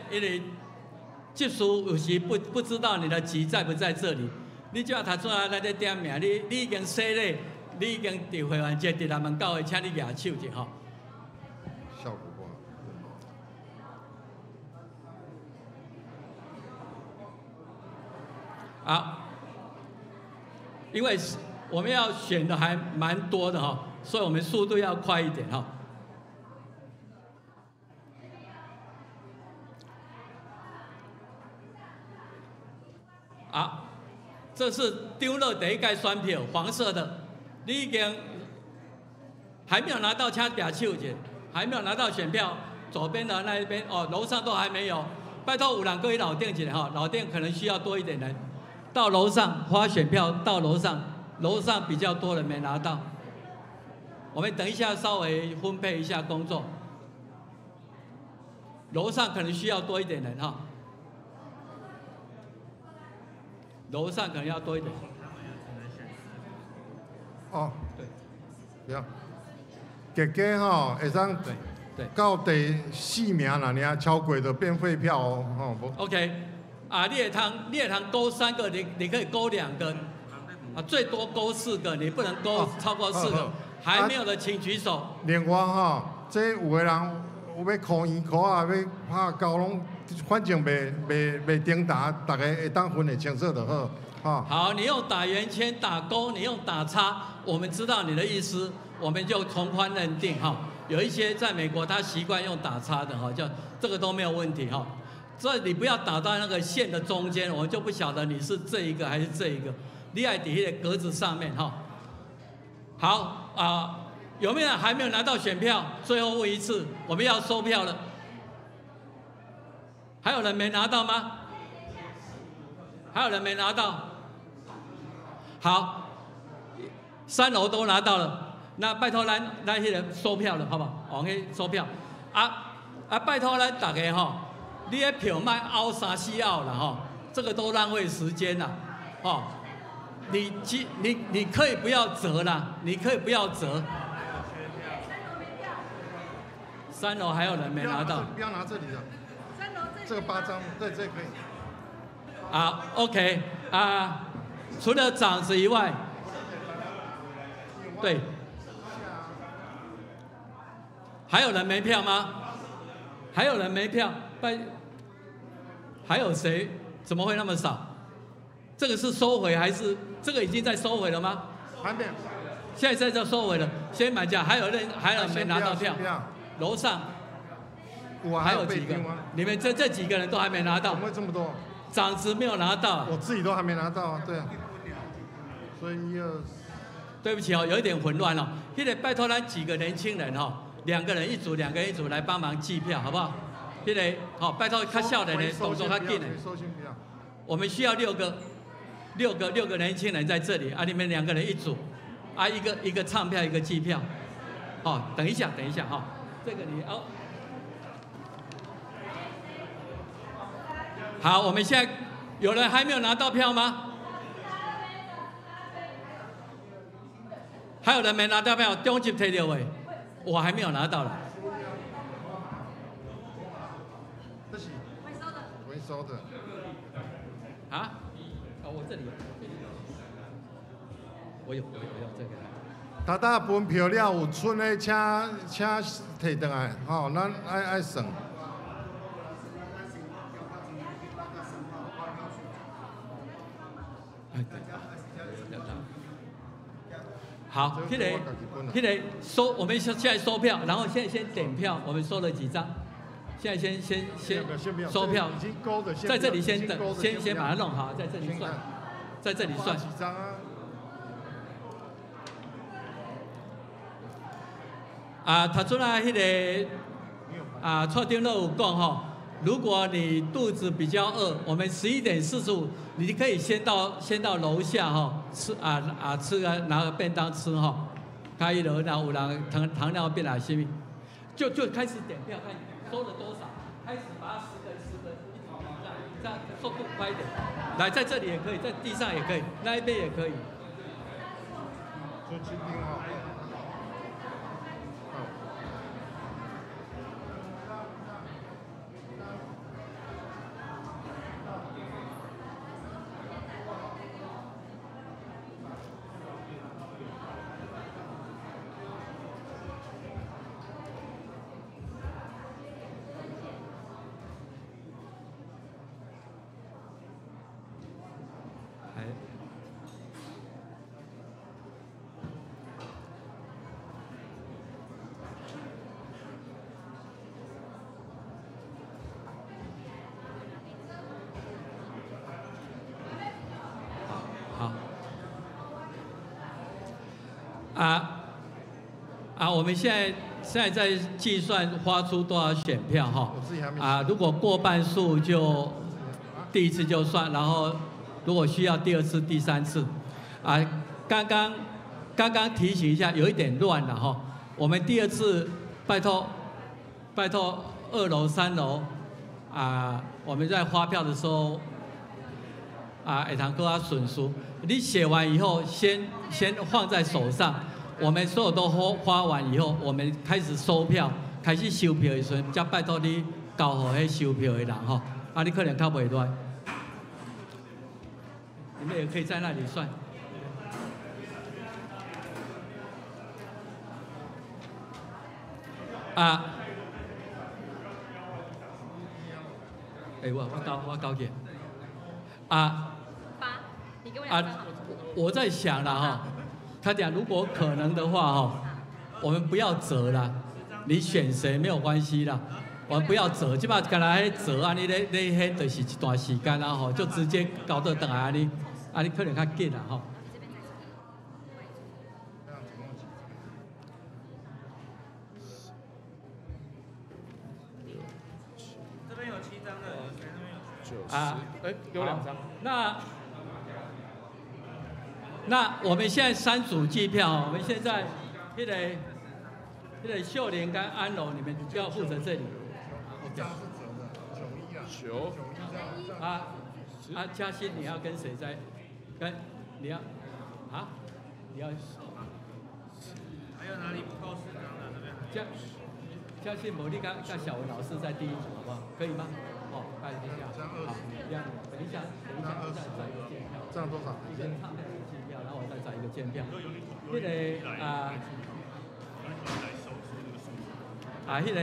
执事有时不知道你的籍在不在这里，你这头拄仔咱咧点名，你已经洗礼，你已经伫会员籍伫南门教会，请你举手一下吼。效果不好。好，因为我们要选的还蛮多的哈，所以我们速度要快一点哈。好，这是丢了第一盖选票，黄色的，你已经还没有拿到，请举手一下，还没有拿到选票，左边的那一边哦，楼上都还没有，拜托有人阁去楼顶一下哈，楼顶可能需要多一点人。到楼上发选票，到楼上，楼上比较多人没拿到。我们等一下稍微分配一下工作。楼上可能需要多一点人哈。楼上可能要多一点。哦，对，不要。结果吼会使到第四名那尔，超过就变废票哦，吼。 OK，啊，你会通勾三个，你可以勾两个，啊，最多勾四个，你不能勾超过四个。还没有的请举手。另外吼，这有的人有欲箍圆箍啊，欲拍勾拢，反正袂顶打，大家会当分会清楚就好，吼。好，你用打圆圈、打勾，你用打叉，我们知道你的意思，我们就从宽认定哈。有一些在美国他习惯用打叉的哈，就这个都没有问题哈。所以你不要打到那个线的中间，我们就不晓得你是这一个还是这一个。你爱伫彼个格子上面哈。好啊，有没有人还没有拿到选票？最后问一次，我们要收票了。还有人没拿到吗？还有人没拿到？好，三楼都拿到了。那拜托咱彼个收票了，好不好？往去收票。啊啊，拜托咱大家吼，你的票莫拗三四拗啦吼，这个都浪费时间啦，哦。你可以不要折啦，你可以不要折。三楼还有人没拿到？不要拿这里的。这个8张，对，这可以。啊，OK 啊，除了长子以外，对。还有人没票吗？还有人没票？还有谁？怎么会那么少？这个是收回还是这个已经在收回了吗？还没。现在在这收回了。先买价，还有人还有没拿到票？楼上还有几个？你们这几个人都还没拿到？怎么会这么多？长子没有拿到。我自己都还没拿到啊，对啊。所以1、2，对不起哦，有一点混乱哦。现在拜托咱几个年轻人哦。2个人一组，2个人一组来帮忙计票，好不好？这个好，拜托较少年的动作较紧的。我们需要六个年轻人在这里啊！你们2个人一组，啊，一个唱票，一个计票。好，等一下，等一下哈，这个你哦。好，我们现在有人还没有拿到票吗？还有人没拿到票？中级提到的。我还没有拿到了。这是回收的。回收的。啊？哦，我这里有。我有这个。头搭分票了，有剩的，请提转来，吼，咱爱算。好，那个收，我们现在收票，然后现在先点票，我们收了几张？现在先收票，在这里先等，先把它弄好，在这里算，在这里算。几张啊？啊，头阵啊，彼个啊，蔡长老有讲吼，如果你肚子比较饿，我们11:45，你可以先到楼下吼吃吃个拿个便当吃吼。开一楼，然后有人糖尿病啊，什么，就开始点票，看收了多少，开始把它10个10个一直这样，这样速度快一点。来，在这里也可以，在地上也可以，那一边也可以。我们现在在计算发出多少选票哈？啊，如果过半数就第一次就算，然后如果需要第二次、第三次，啊，刚刚提醒一下，有一点乱了哈。我们第二次拜托2楼、3楼啊，我们在发票的时候啊，会通阁较顺序。你写完以后先放在手上。我們所有都發完以後，我們開始收票，開始收票的時陣，才拜託你交予彼收票的人吼。啊，你可能較袂亂。你們也可以在那裡算。啊，欸，我交去。啊，八，你給我兩張。啊，我在想了哈，他講如果可能的話哈，我們不要折了，你選誰沒有關係啦，我們不要折，這擺干焦彼折按呢咧咧，彼就是一段時間啦吼，就直接交倒轉來按呢，按呢可能較緊啦吼。啊，哎，給我兩張。那我們現在三組計票，我們現在那個秀蓮跟安龍，你們就要負責這裡。一張是折的，91啊。九。啊啊，嘉欣，你要跟誰在？跟你要啊？你要？還有哪裡不夠4張的？那邊。嘉欣，無你跟小文老師在第一組，好不好？可以嗎？哦，等一下，好，等一下，等一下，我再找一個監票。這樣多少？一個唱票的監票，然後我再找一個監票。那個啊，啊，那個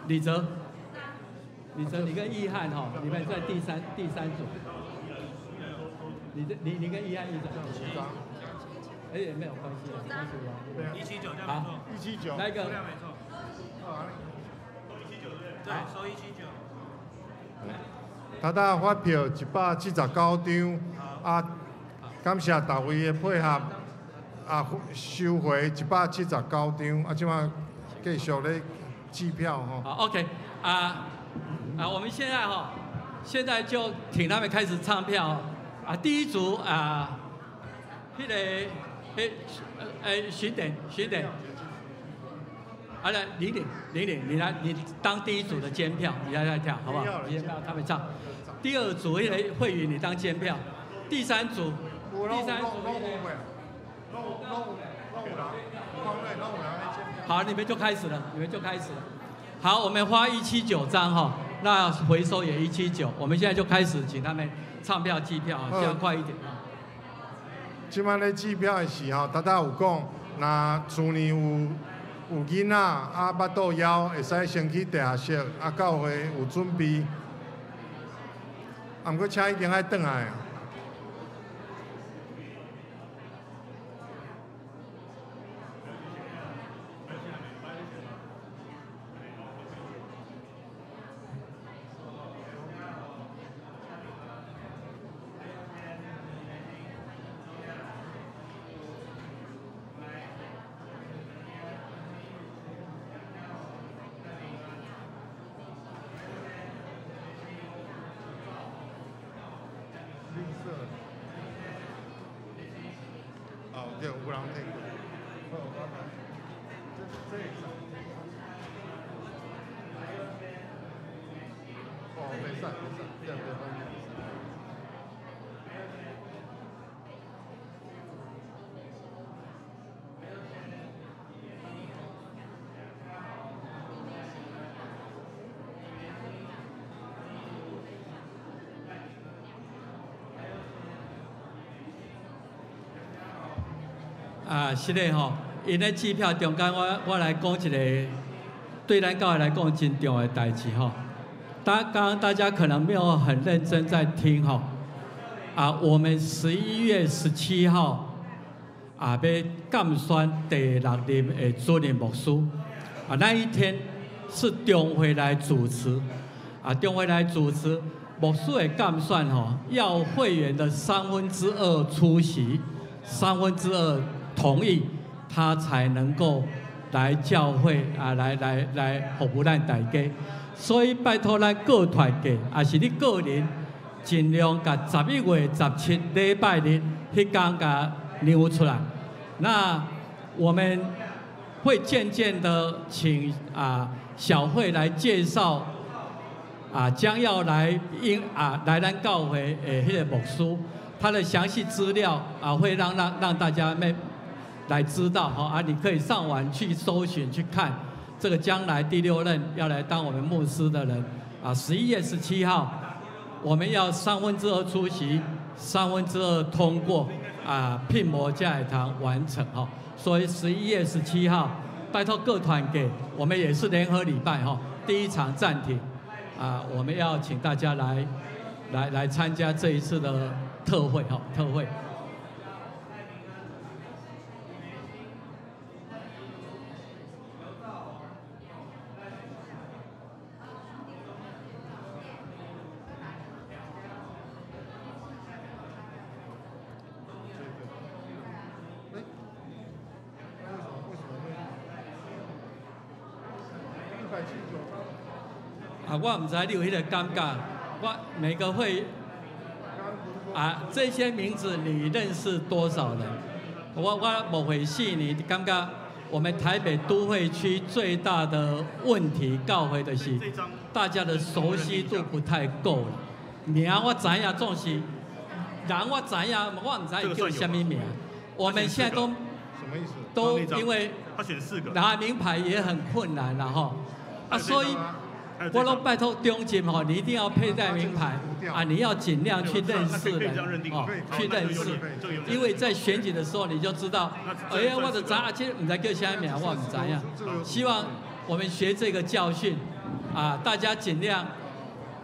李哲，李哲，你跟易翰吼，你們在第三組。你跟易翰一組。哎，也沒有關係，沒關係。179，好，179，來一個。對，收179。頭拄發票179張，啊，感謝各位的配合，啊，收回179張，啊，這擺繼續咧計票吼。好，OK，啊啊，我們現在吼，現在就請他們開始唱票啊。第一組啊，彼個，徐典，徐典。好了，李玲，李玲，你來，你當第一組的監票，你來跳，好不好？監票他們唱。第二組那個慧宇，你當監票。第三組，第三組。好，你們就開始了，你們就開始了。好，我們發179張哈，那回收也179，我們現在就開始請他們唱票計票啊，這樣快一點啊。這擺咧計票的時候，頭拄有講，若厝裡有囡仔啊，腹肚枵，會使先去地下室，啊，教會有準備。啊，毋過車已經愛轉來。對，有人聽過。好，我來。這會使。哦，袂使，袂使，這樣袂使。啊，是的吼，𪜶咧計票中間，我來講一個對咱教會來講真重要的代誌吼。剛剛大家可能沒有很認真在聽吼。啊，我們11月17號啊，欲監選第六任的主任牧師。啊，那一天是中會來主持。啊，中會來主持牧師的監選吼，要會員的2/3出席，2/3。同意，他才能夠來教會啊，來服務咱大家。所以拜託咱各團體，也是你個人，盡量共11月17禮拜日彼天共讓出來。那我們會漸漸的請啊小慧來介紹啊將要來應啊來咱教會的彼個牧師，他的詳細資料啊會讓大家們。來知道哈啊，你可以上網去搜尋去看，這個將來第六任要來當我們牧師的人啊，11月17號，我們要2/3出席，2/3通過啊，聘摩才會當完成哈。所以11月17號，拜託各團給我們也是聯合禮拜哈，第一場暫停啊，我們要請大家來參加這一次的特會哈，特會。啊，我毋知你有彼个感覺，我每個會啊，這些名字你認識多少人？我無會四年，感覺我們台北都會區最大的問題，教會的是大家的熟悉度不太夠了。名我知影，總是人我知影，我毋知伊叫啥物名。我們現在都什麼意思？都因為他選四個，拿名牌也很困難了哈。啊，所以。我攏拜託中進吼，你一定要佩戴名牌啊！你要盡量去認識人哦，去認識，因為在選舉的時候你就知道，哎呀，我就知啊，這毋知叫啥名，我毋知影。希望我們學這個教訓啊，大家盡量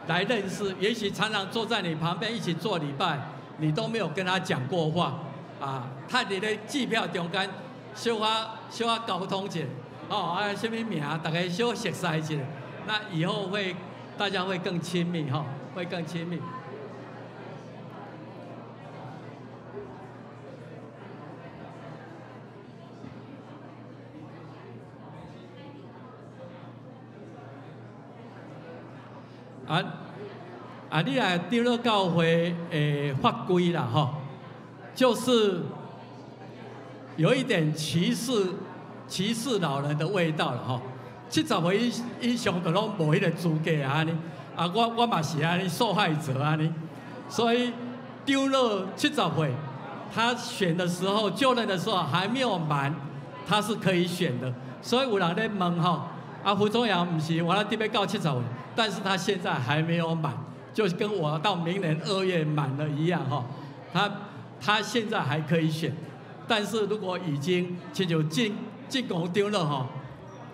來認識。也許常常坐在你旁邊一起做禮拜，你都沒有跟他講過話啊。他佇咧計票中間，小可小可溝通一下，哦啊，啥物名，大家小熟似一下。那以後會，大家會更親密哈，會更親密。啊啊！你來長老教會的法規啦，吼，就是有一點歧視老人的味道了，吼。70歲以上就攏無彼個資格啊！按呢，啊，我嘛是按呢受害者按呢，所以長老70歲，他選的時候就任的時候還沒有滿，他是可以選的。所以有人咧問吼，啊，胡宗陽毋是我咧欲到70歲，但是他現在還沒有滿，就跟我到明年2月滿了一樣吼。他現在還可以選，但是如果已經親像進貢長老吼。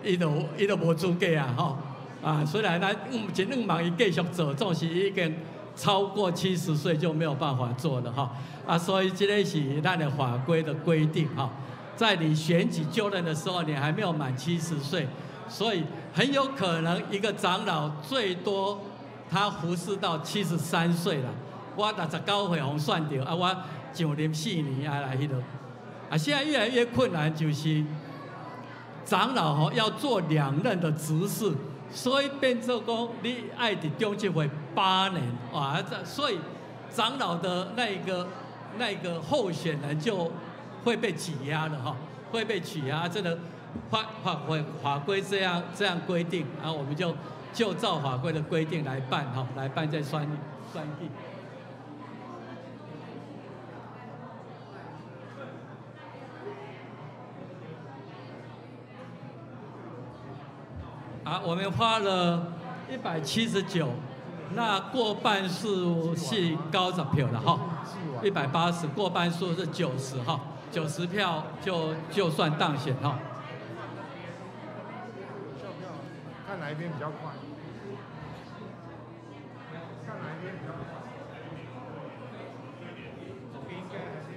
伊就無資格啊！吼啊，雖然咱真願望伊繼續做，總是已經超過70歲就沒有辦法做了哈。啊，所以這個是咱的法規的規定哈，在你選舉就任的時候，你還沒有滿70歲，所以很有可能一個長老最多他服侍到73歲了。我69歲予選著，啊，我上任4年啊來彼落，啊，現在越來越困難，就是長老吼要做兩任的執事，所以變做講你愛佇中執會8年啊，這所以長老的那個候選人就會被擠壓了哈，會被擠壓，這個法規這樣規定，啊，我們就照法規的規定來辦哈，來辦這選舉。啊，我們發了179，那過半數是90票了哈，180過半數是90哈，90票就算當選哈。看哪一邊比較快？看哪一邊比較快？這邊應該還是。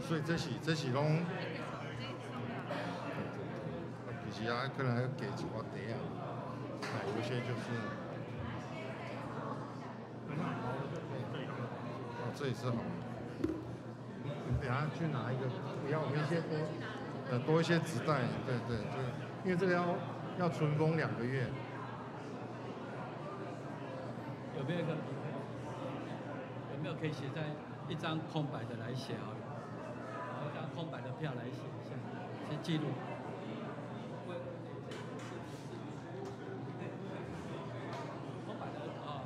所以這是攏，其實啊，可能還要加一寡袋仔，有些就是，哦，這也是好。你等下去拿一個，不要我們一些多，多一些紙袋，對對對，因為這個要存封2個月。有沒有一個？有沒有可以寫在一張空白的來寫好了？一張空白的票來寫一下，先記錄。空白的啊。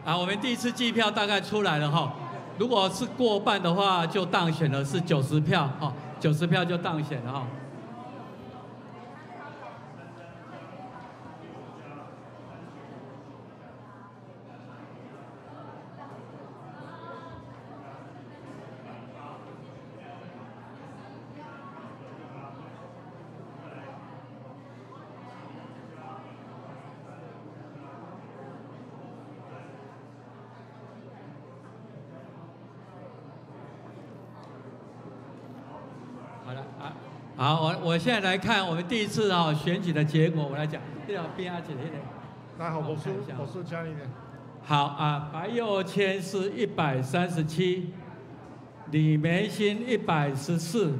啊，我们第一次計票大概出來了哈，如果是過半的話就當選了，是90票哈，90票就當選了哈。好，我現在來看我們第一次啊選舉的結果，我來講。這條邊啊，姐姐。來，好，我輸加一點。好啊，白佑謙是137，李梅欣114，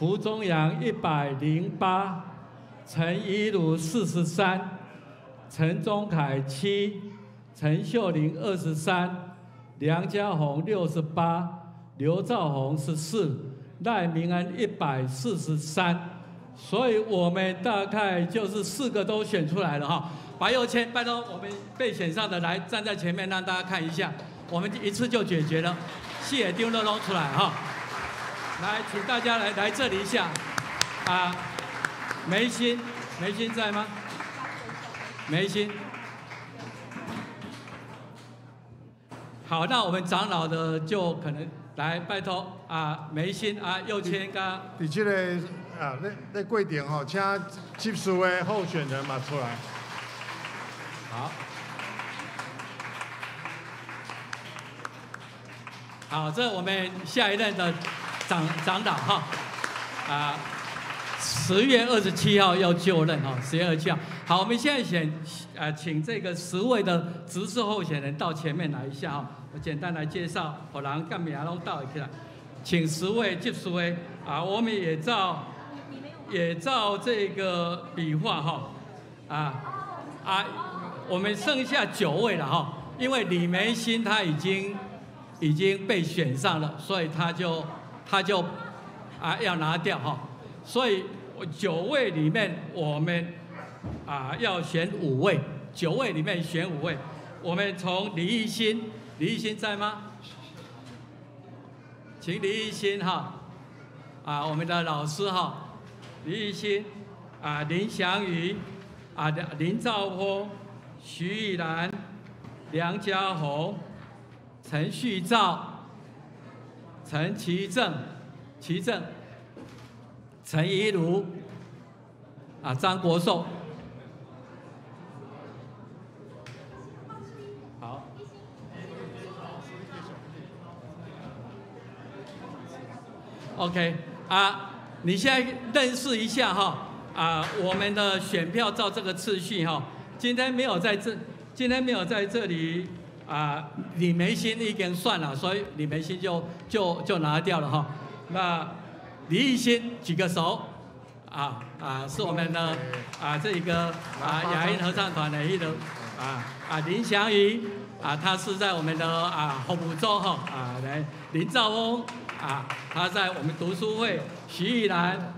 胡宗陽108，陳怡如43，陳宗凱7，陳秀玲23，梁家宏68，劉兆宏14。賴明安143，所以我們大概就是4個都選出來了哈。白佑謙，拜託我們被選上的來站在前面，讓大家看一下，我們一次就解決了，戲也丟了弄出來哈。來，請大家來這裡一下，啊，梅心，梅心在嗎？梅心。好，那我們長老的就可能。來，拜託啊，梅心啊，右謙甲。佇這個啊，咧過程吼，請執事的候選人嘛出來。好。好，這我們下一任的長老哈，啊，10月27號要就任哈，10月27號。好，我們現在選啊，請這個10位的執事候選人到前面來一下哈。我簡單來介紹，予人佮名攏鬥會起來，請10位執事的啊，我們也照這個筆畫哈，啊，我們剩下9位了哈，因為李梅欣她已經被選上了，所以她就啊要拿掉哈，所以9位裡面我們啊要選5位，9位裡面選5位，我們從李義新。李義新在嗎？請李義新哈，啊，我們的老師哈，李義新，啊，林祥瑜，啊，林兆峰，徐玉兰，梁家宏，陈旭照，陈其正，其正，陈怡如，啊，张国寿。好。OK，啊，你现在认识一下哈，啊，我们的选票照这个次序哈，今天没有在这，今天没有在这里啊，李梅心已经算了，所以李梅心就拿掉了哈。那李义新举个手，是我们的啊这一个啊雅音合唱团的一个林祥瑜啊，他是在我们的啊洪武州哈啊来林兆峰啊，他在我们读书会，徐玉兰，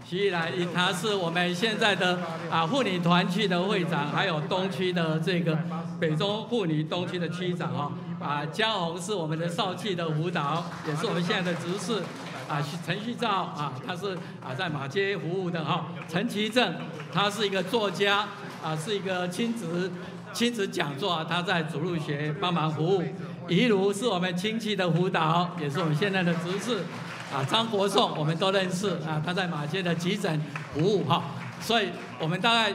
徐玉兰他是我们现在的啊妇女团区的会长，还有东区的这个北中妇女东区的区长哦。啊，嘉宏是我们的少气的辅导，也是我们现在的执事。啊，陈旭照啊，他是啊在马街服务的哈。陈其正，他是一个作家啊，是一个亲子讲座啊，他在主日学帮忙服务。怡如是我们亲戚的辅导，也是我们现在的执事。啊，张国颂我们都认识啊，他在马街的急诊服务哈。所以我们大概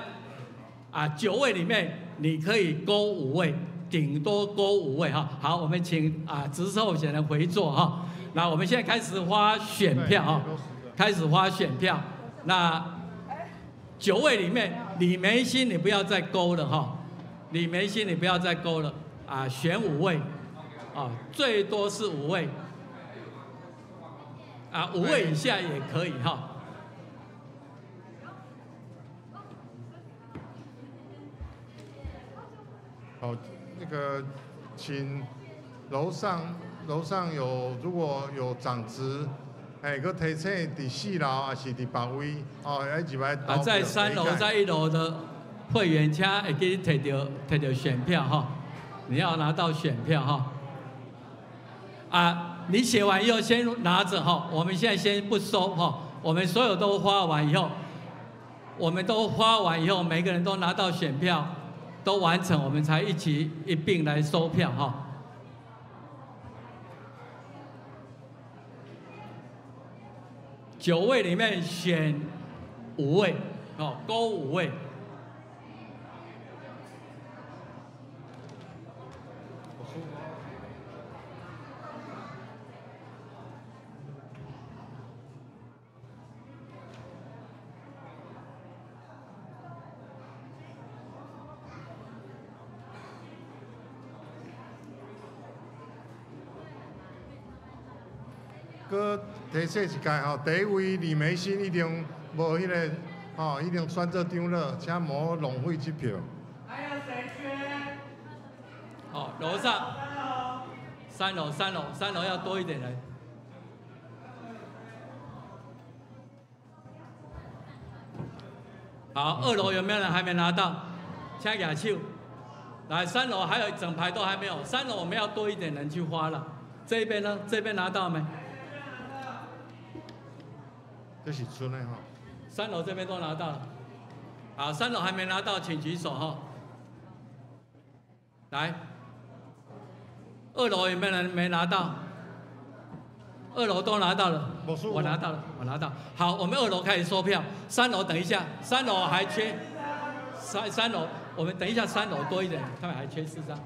啊9位里面，你可以勾5位，顶多勾5位哈。好，我们请啊执事候选人回座哈。那我们现在开始发选票哈，开始发选票。那9位里面，李梅心你不要再勾了哈，李梅心你不要再勾了啊，选5位，啊，最多是5位，啊，5位以下也可以哈。好，那个，请楼上有如果有长执，哎，阁提醒伫4楼还是伫别位哦，爱入来投票。啊，在3楼、在1楼的会员，请会记摕到选票哈，你要拿到选票哈。啊，你写完以后先拿着哈，我们现在先不收哈，我们所有都发完以后，我们都发完以后，每个人都拿到选票，都完成，我们才一起一并来收票哈。9位里面选5位，哦，勾5位。阁提醒一下吼，第一位李梅心已经无彼个吼，已经选做长老，请莫浪费这票。还有谁缺？哦，楼上，三楼，三楼，三楼要多一点人。好，2楼有没有人还没拿到？请举手。来，3楼还有整排都还没有，3楼我们要多一点人去发了。这边呢？这边拿到没？这是村的哈。3楼这边都拿到了，好，3楼还没拿到，请举手哈。来，2楼有没有人没拿到？2楼都拿到了，我拿到了，我拿到。好，我们2楼开始收票，3楼等一下，三楼还缺，三楼，我们等一下3楼多一点，他们还缺4张。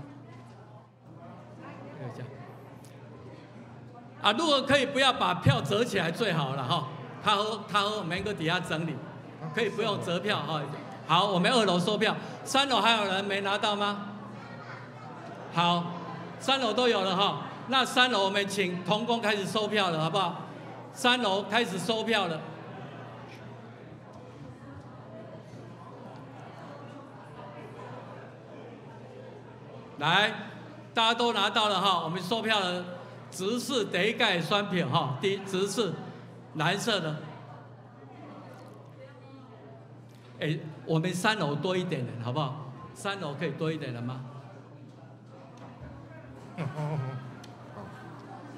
啊，如果可以不要把票折起来最好了哈。他和我们搁底下整理，可以不用折票哈。好，我们2楼收票，3楼还有人没拿到吗？好， 3楼都有了哈。那3楼我们请同工开始收票了，好不好？3楼开始收票了。来，大家都拿到了哈，我们收票了，执事第一盖选票哈，第执事。蓝色的，哎，我们3楼多一点人，好不好？3楼可以多一点人吗？好，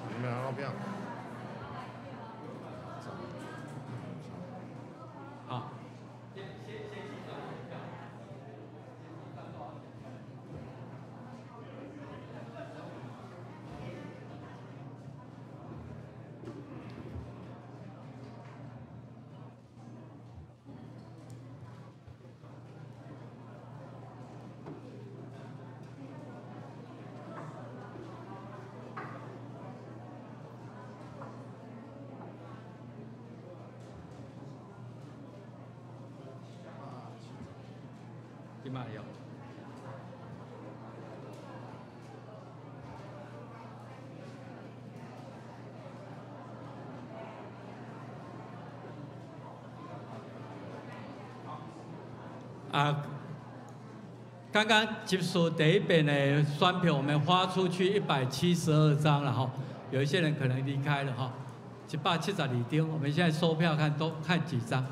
你们拿到票。好，這擺有。啊，剛剛結束第一遍的選票，我們發出去172張了哈，有一些人可能離開了哈，172張，我們現在收票看都看幾張。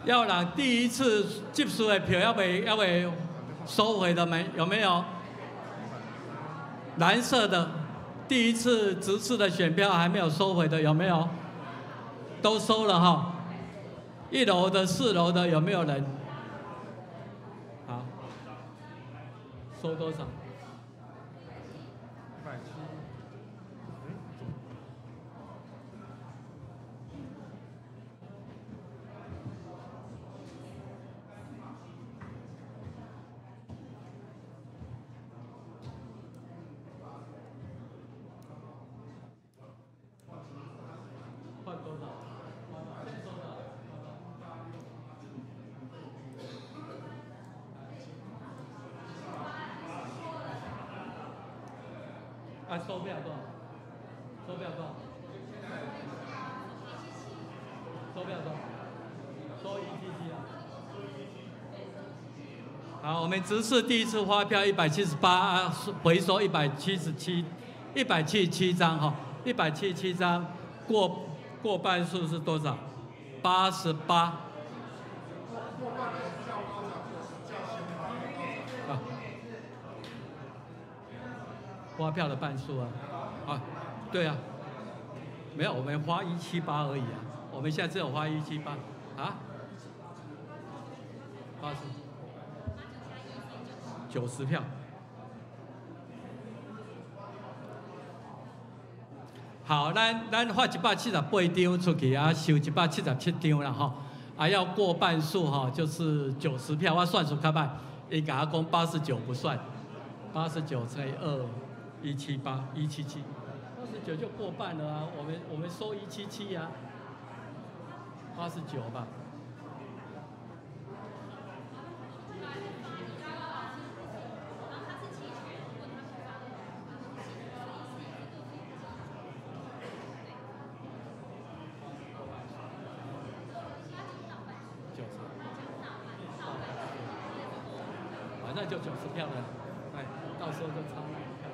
要人第一次接觸的票，猶未收回的沒？有沒有？藍色的第一次執事的選票還沒有收回的有沒有？都收了哈。一樓的、四樓的有沒有人？好，收多少？啊，收票多少？收票多少？收票多少？收177啊。好，我們執事第一次發票178啊，回收177，177張哈，177張過半數是多少？88。啊，發票的半數啊，啊，對啊，沒有，我們發178而已啊，我們現在只有發178啊，80，90票。好，咱發178張出去啊，收177張啦吼，啊要過半數吼，就是90票，我算數較歹，伊共我講89不算，89乘以2。178，177，89就過半了啊！我們收177啊，89吧。90，反正就90票了，哎，到時候就差那一票。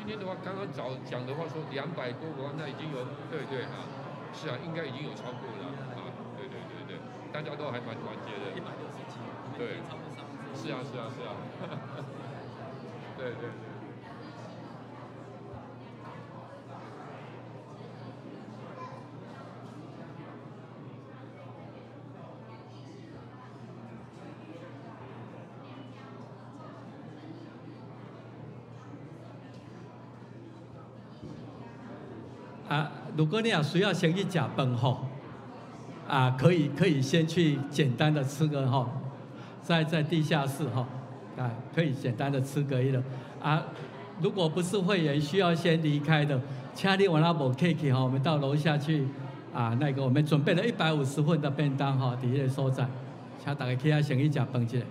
今天的話，剛剛早講的話說200多個，那已經有，對對啊，是啊，應該已經有超過了啊，對對對對，大家都還蠻團結的。167，對，是啊是啊是啊，對對對。啊，如果你也需要先去食飯吼，啊，可以先去簡單的吃個吼，在地下室吼，啊，可以簡單的吃個一個。啊，如果不是會員需要先離開的，請你往那無客氣吼，我們到樓下去啊，那個我們準備了150份的便當吼，佇彼個所在，請大家去遐先去食飯一下。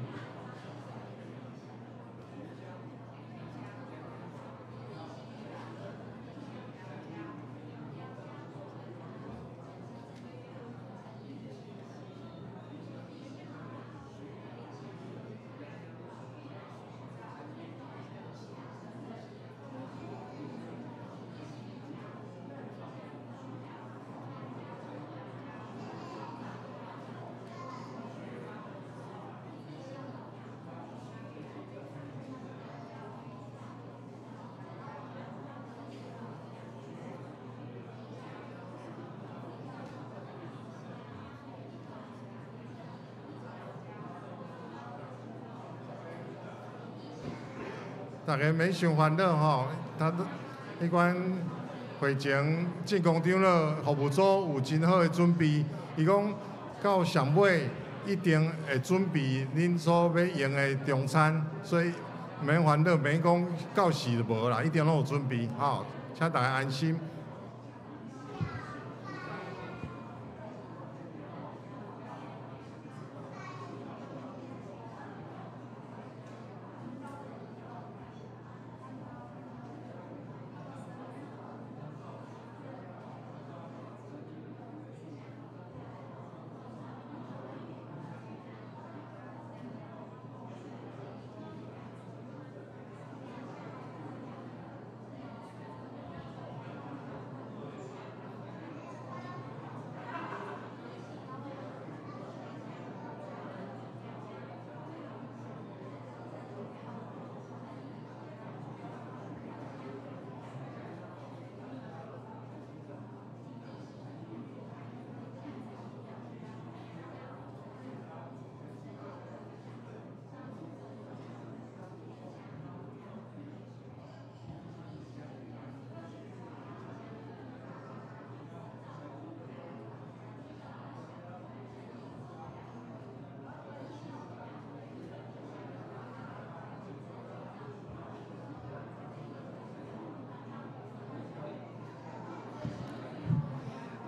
大家免傷煩惱吼，他彼款會前進公長老服務組有真好的準備，伊講到上尾一定會準備恁所欲用的中餐，所以免煩惱，免講到時就無啦，一定攏有準備，吼，請大家安心。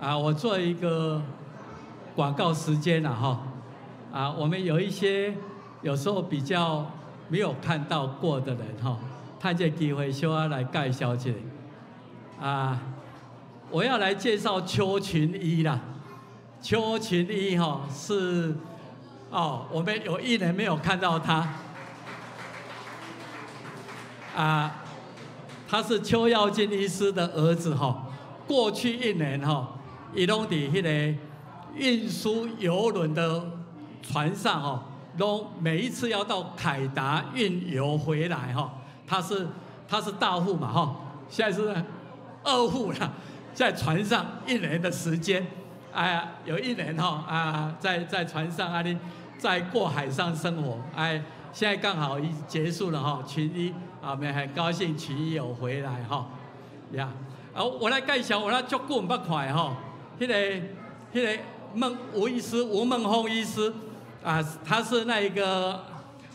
啊，我做一個廣告時間了哈。啊，我們有一些有時候比較沒有看到過的人哈，趁這機會小可來介紹一下。啊，我要來介紹邱群醫啦。邱群醫哈是哦，我們有一年沒有看到他。啊，他是邱耀進醫師的兒子哈。過去一年哈，伊攏佇彼個運輸郵輪的船上吼，攏每一次要到凱達運油回來吼，他是大戶嘛吼，現在是二戶了，在船上一年的時間，哎呀，有一年吼啊，在船上啊，你在過海上生活，哎，現在剛好已結束了哈，群醫啊，我們很高興群醫有回來哈，呀，啊，我來介紹，我來足久毋捌看的吼。彼個孟吳醫師，吳孟峰醫師，啊，他是那一個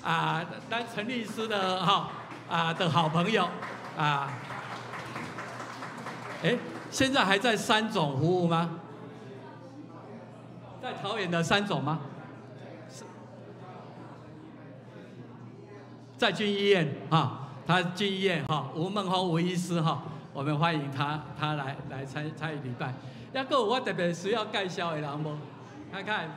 啊，咱陳律師的哈啊的好朋友啊。哎，現在還在三總服務嗎？在桃園的三總嗎？在軍醫院哈，他軍醫院哈，吳孟峰吳醫師哈，我們歡迎他，他來參與禮拜。抑閣有我特別需要介紹的人無？看看。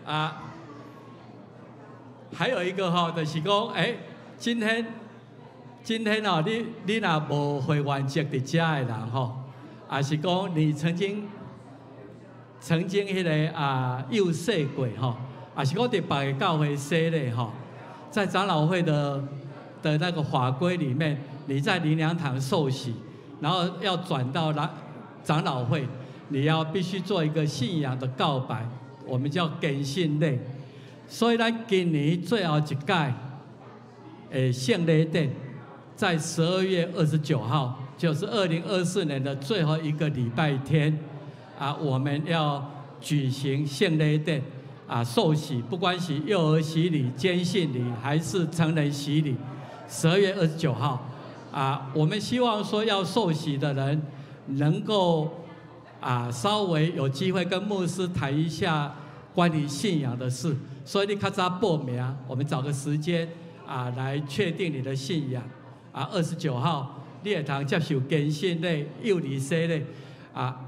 啊，還有一個吼，就是講，欸，今天哦，你若無會員籍佇遮的人吼，也是講你曾經彼个啊幼洗過吼，也是講佇別个教會洗禮吼，在長老會的那個法規裡面，你在靈糧堂受洗，然後要轉到長老會，你要必須做一個信仰的告白，我們叫堅信禮。所以咱今年最後一屆的聖禮典，在12月29號，就是2024年的最後一個禮拜天，啊，我們要舉行聖禮典，啊，受洗，不管是幼兒洗禮、堅信禮還是成人洗禮，12月29號，啊，我們希望說要受洗的人能夠啊，稍微有機會跟牧師談一下關於信仰的事，所以你較早報名，我們找個時間啊來確定你的信仰。啊，29號你會當接受堅信禮、幼兒洗禮。啊，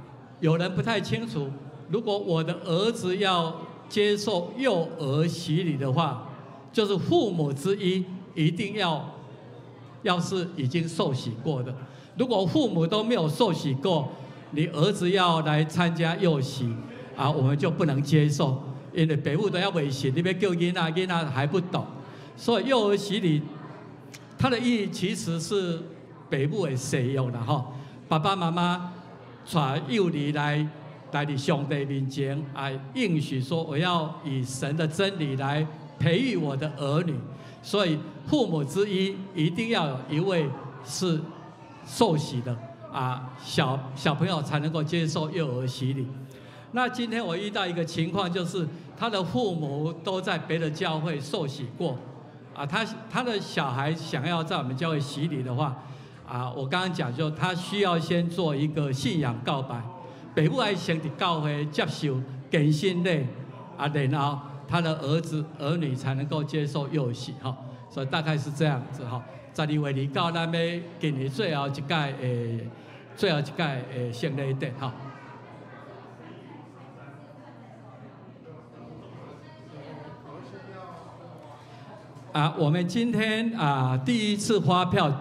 有人不太清楚，如果我的兒子要接受幼兒洗禮的話，就是父母之一一定要是已經受洗過的。如果父母都沒有受洗過，你兒子要來參加幼洗，啊，我們就不能接受，因為爸母都猶未信，你欲叫囡仔，囡仔還不懂，所以幼兒洗禮，它的意義其實是爸母的誓約啦，吼，爸爸媽媽帶幼兒來佇上帝面前啊，應許說我要以神的真理來培育我的兒女，所以父母之一一定要有一位是受洗的啊，小朋友才能夠接受幼兒洗禮。那今天我遇到一個情況，就是他的父母都在別的教會受洗過，啊，他的小孩想要在我們教會洗禮的話，啊，我剛剛講就他需要先做一個信仰告白，爸母愛先佇教會接受堅信禮，啊，然後他的兒子兒女才能夠接受幼洗哈，所以大概是這樣子哈。12月29，咱欲今年最後一屆的聖禮典哈。啊，我們今天啊第一次發票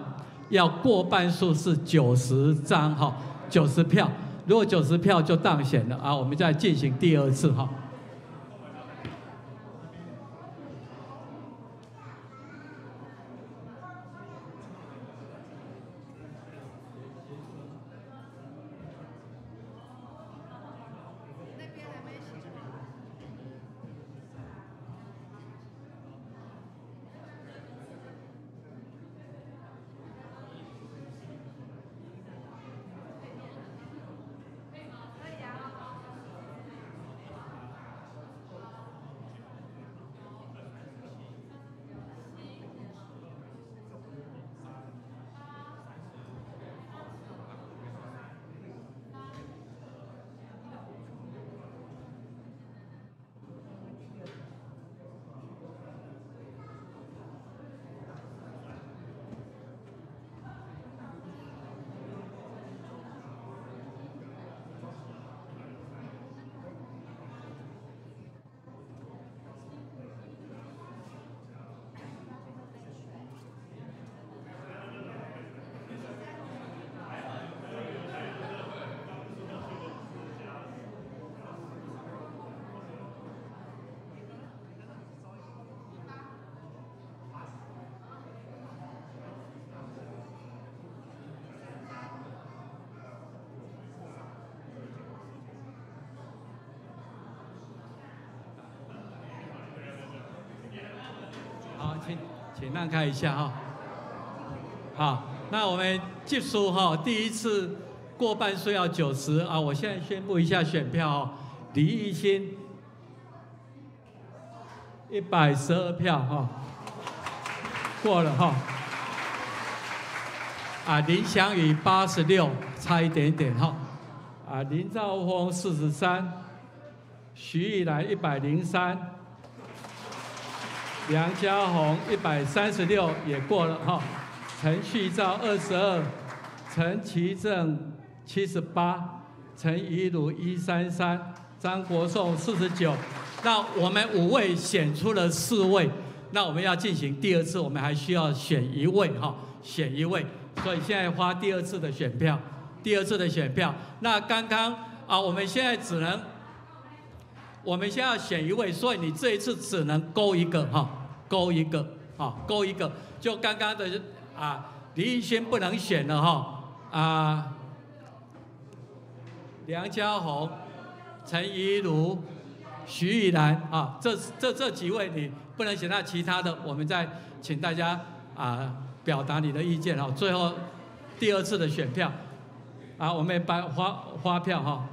要過半數是90張哈，90票，如果90票就當選了啊，我們再進行第二次哈。好，請讓開一下哈。好，那我們結束哈，第一次過半數要九十啊！我現在宣布一下選票哦，李義興112票哈，過了哈。啊，林祥宇86，差一點點哈。啊，林兆峰43，徐玉蘭103。梁家宏136也過了哈，陳旭照22，陳其正78，陳怡如133，張國頌49，那我们5位选出了4位，那我们要进行第二次，我们还需要选1位哈，选1位。所以现在发第二次的选票，第二次的选票。那刚刚啊，我们现在只能，我们现在要选1位，所以你这一次只能勾一个哈，勾一个，哈，勾一个。就刚刚的啊，李义轩不能选了哈，啊，梁家宏、陈怡如、徐玉兰啊，这几位你不能选，那其他的我们再请大家啊表达你的意见哈。最后第二次的选票啊，我们把发票哈，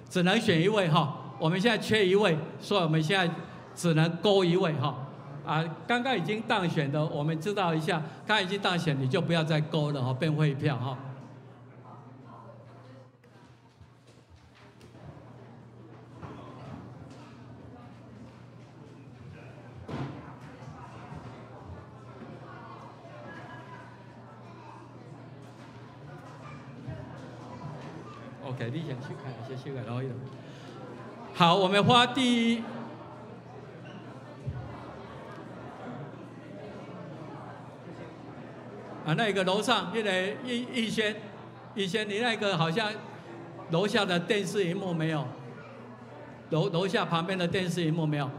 只能选1位哈。我们现在缺1位，所以我们现在只能勾1位哈。啊，刚刚已经当选的，我们知道一下，刚刚已经当选，你就不要再勾了哈，变废票哈。OK，你先去看，先去看，然后好，我们发第一。啊，那个楼上那个逸轩，逸轩，你那个好像楼下的电视萤幕没有，楼下旁边的电视萤幕没有。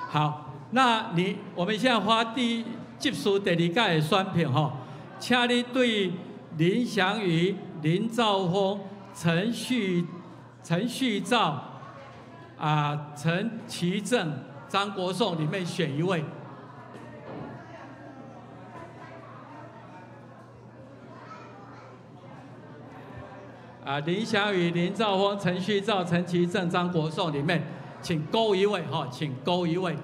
好，那我们现在发第接受第二届的选票吼，请你对林祥瑜、林兆峰、陈旭照、啊陈其正、张国颂里面选一位。啊，林祥宇、林兆峰、陈旭照、陈其正、张国颂里面，请勾一位哈，请勾一位。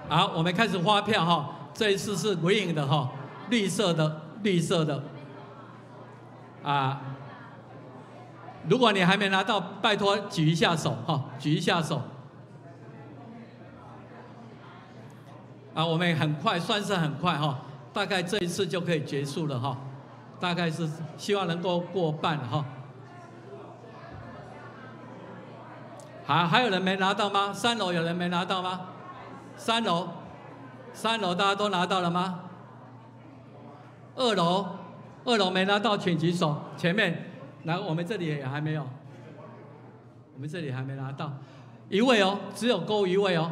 好，我们开始发票哈，这一次是 green 的哈。绿色的，绿色的，啊！如果你还没拿到，拜托举一下手哈，举一下手。啊，我们很快，算是很快哈，大概这一次就可以结束了哈，大概是希望能够过半哈。好，还有人没拿到吗？三楼有人没拿到吗？三楼，三楼大家都拿到了吗？二楼，二楼没拿到，请举手。前面，来，我们这里也还没有，我们这里还没拿到，一位哦，只有勾一位哦。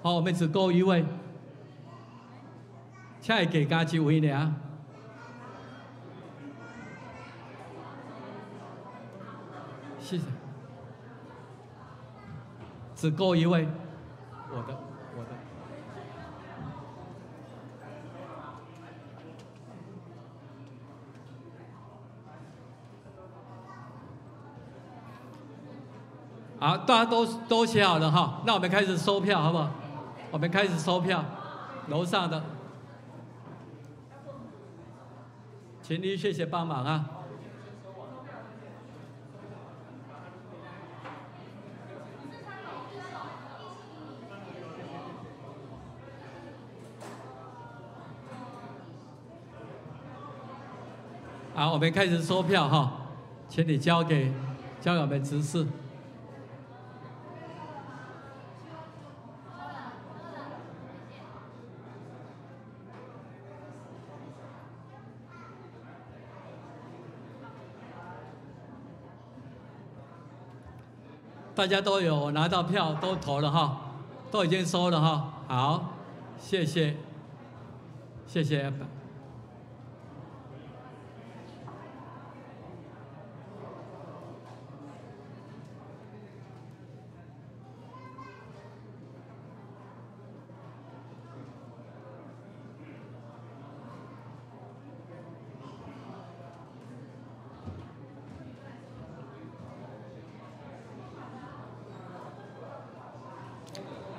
好，我们只勾一位，请会加一位尔。谢谢。只勾一位，我的。好，大家都写好了哈，那我们开始收票，好不好？我们开始收票，楼上的，请你谢谢帮忙啊。好，我们开始收票哈，请你交给我们执事。大家都有拿到票，都投了哈，都已经收了哈。好，谢谢，谢谢。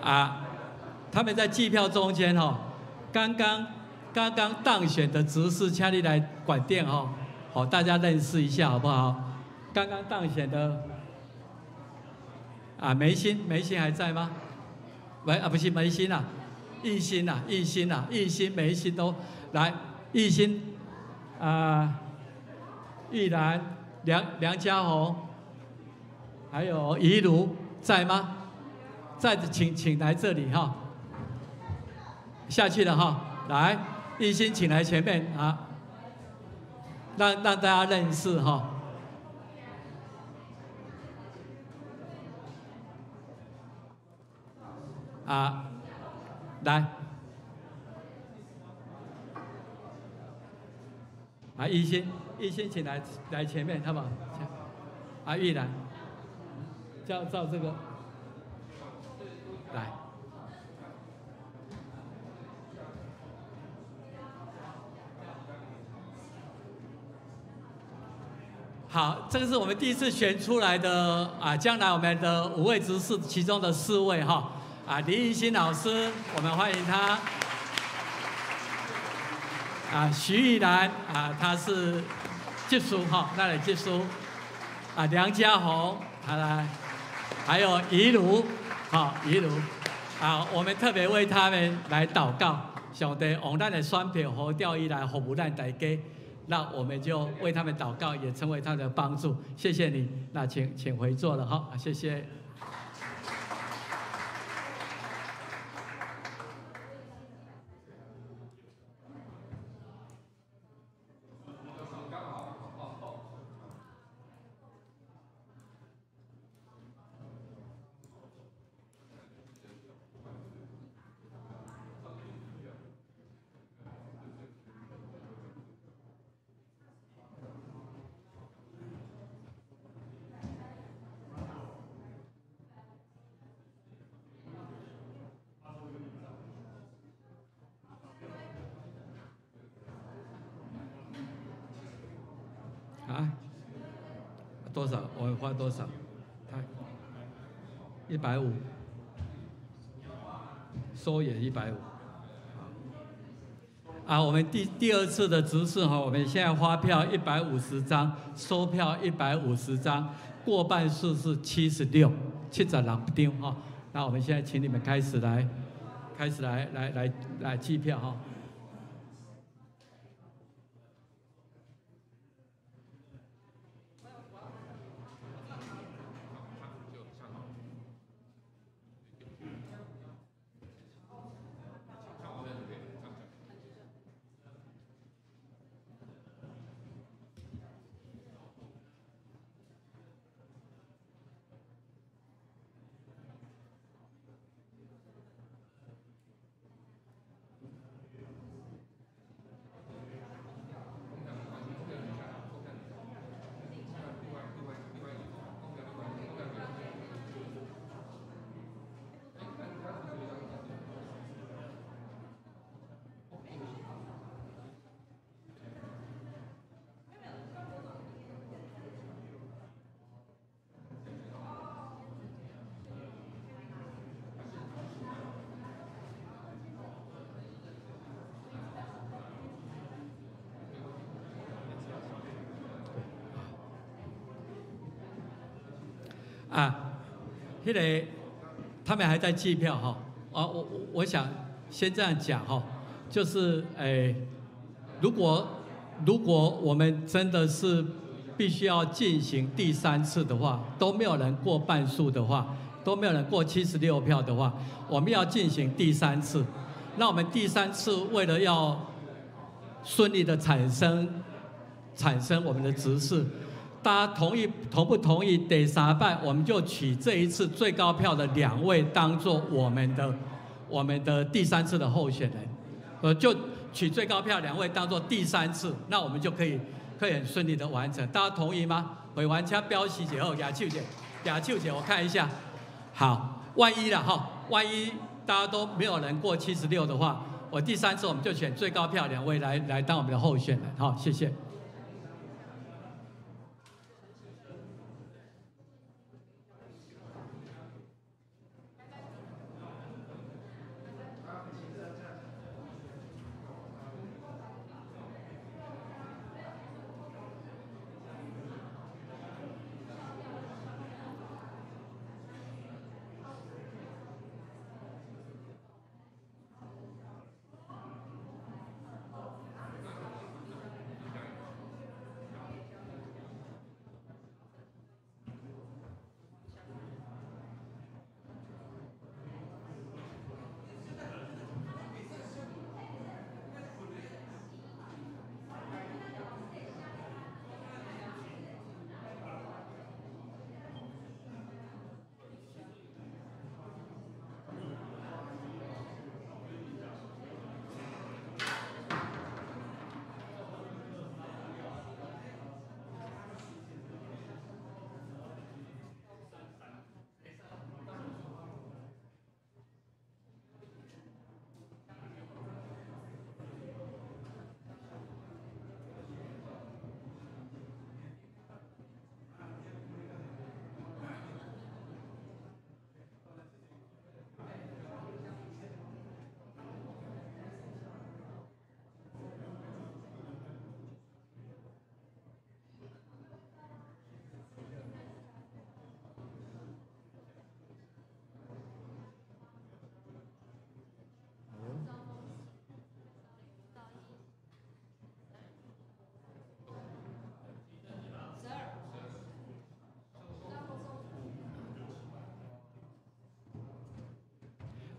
啊，他们在计票中间哈，刚刚当选的执事，请你来管店哈，好，大家认识一下好不好？刚刚当选的啊，梅心，梅心还在吗？喂，啊，不是梅心啊，艺兴啊，艺兴啊，艺兴、梅心都来，艺兴啊，玉兰、梁家宏，还有怡如在吗？在，请来这里哈。下去了哈，来，艺兴请来前面啊，让大家认识哈。啊，来，啊，艺兴，艺兴，请来前面，好不好？啊，玉兰，照照这个，来。好，这个是我们第一次选出来的啊，将来我们的5位执事其中的4位哈。啊，林奕欣老师，我们欢迎他。啊，徐玉兰啊，他是技术哈，那里技术。啊，梁家宏，他来，还有怡如，好，怡如。啊，我们特别为他们来祷告，上帝用咱的选票呼召伊来服务咱大家，那我们就为他们祷告，也成为他们的帮助。谢谢你，那请回座了哈，谢谢。啊？多少？我花多少？他150，收也150。啊，我们第二次的执事哈，我们现在发票150张，收票150张，过半数是76，76张哈。那我们现在请你们开始来，开始来来来来计票哈。啊，那个他们还在计票哈，啊，我想先这样讲哈，就是如果我们真的是必须要进行第三次的话，都没有人过半数的话，都没有人过76票的话，我们要进行第三次。那我们第三次为了要顺利的产生我们的执事。大家同意同不同意？第三摆我们就取这一次最高票的2位当做我们的第三次的候选人，就取最高票2位当做第三次，那我们就可以很顺利的完成。大家同意吗？委员请标示一下，举手者，举手者，我看一下。好，万一了哈，万一大家都没有人过76的话，我第三次我们就选最高票2位来当我们的候选人。好，谢谢。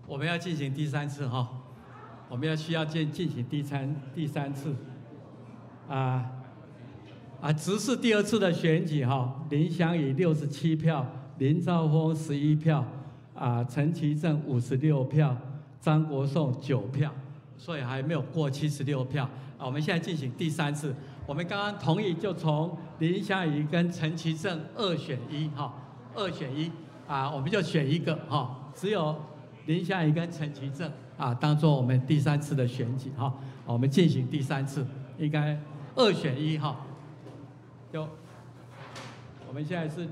我們要進行第三次哈，我們要需要進行第三次，只是第二次的選舉哈，林祥宇67票，林兆峰11票，陳其正56票，張國頌9票，所以還沒有過76票。我們現在進行第三次，我們剛剛同意就從林祥宇跟陳其正二選一哈，二選一啊，我們就選一個哈，只有林祥宇跟陳其正啊，當做我們第三次的選舉哈，我們進行第三次，應該二選一哈。就我們現在是，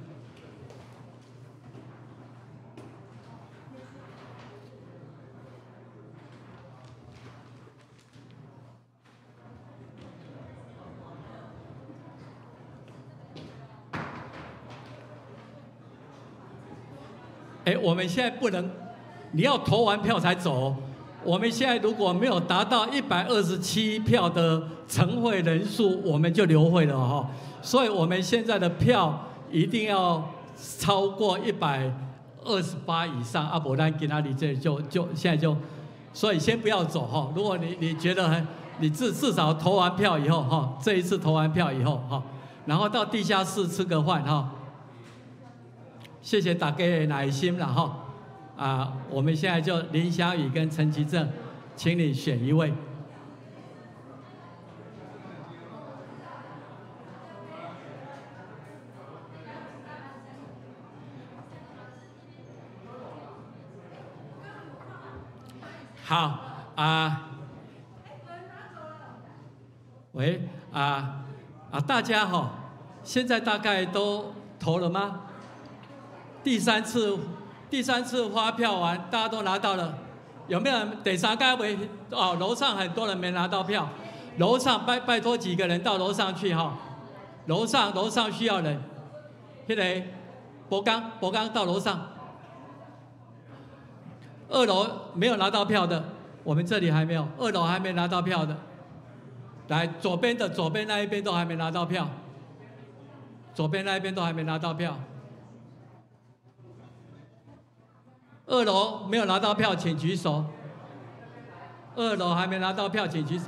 哎，我們現在不能，你要投完票才走。我們現在如果沒有達到127票的成會人數，我們就流會了哈。所以我們現在的票一定要超過128以上，啊，無咱今仔日這就現在就，所以先不要走哈。如果你覺得很，你至少投完票以後哈，這一次投完票以後哈，然後到地下室吃個飯哈。謝謝大家的耐心了哈。啊，我們現在就林祥宇跟陳其正，請你選一位。好啊，喂大家好，現在大概都投了嗎？第三次發票完，大家都拿到了，有沒有人？第三屆未？哦，樓上很多人沒拿到票，樓上拜託幾個人到樓上去哈，樓上需要人，那個博剛博剛到樓上。二樓沒有拿到票的，我們這裡還沒有。二樓還沒拿到票的，來左邊的左邊那一邊都還沒拿到票，左邊那一邊都還沒拿到票。二樓沒有拿到票，請舉手。二樓還沒拿到票，請舉手。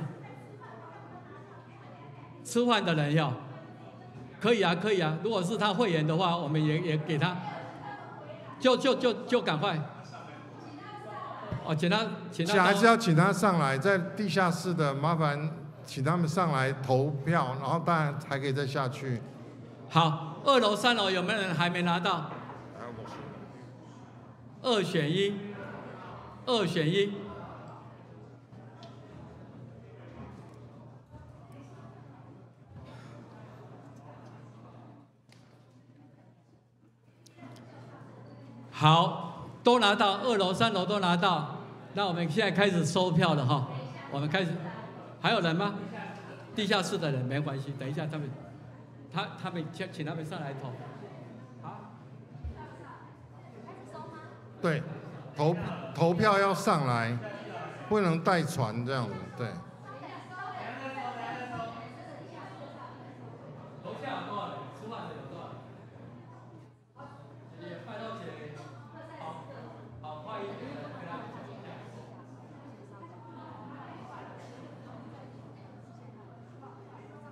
吃飯的人要，可以啊，可以啊。如果是他會員的話，我們也給他，就趕快。哦，請他，請他。還是要請他上來，在地下室的麻煩請他們上來投票，然後當然還可以再下去。好，二樓、三樓有沒有人還沒拿到？二選一，二選一。好，都拿到，二樓、三樓都拿到。那我們現在開始收票了哈，我們開始，還有人嗎？地下室的人沒關係，等一下他們，他們請他們上來投。好，對，投票要上來，不能帶傳這樣子，對。樓下有多少人？吃飯的有多少人？也拜託姐，好，好快一點，跟他們講一下。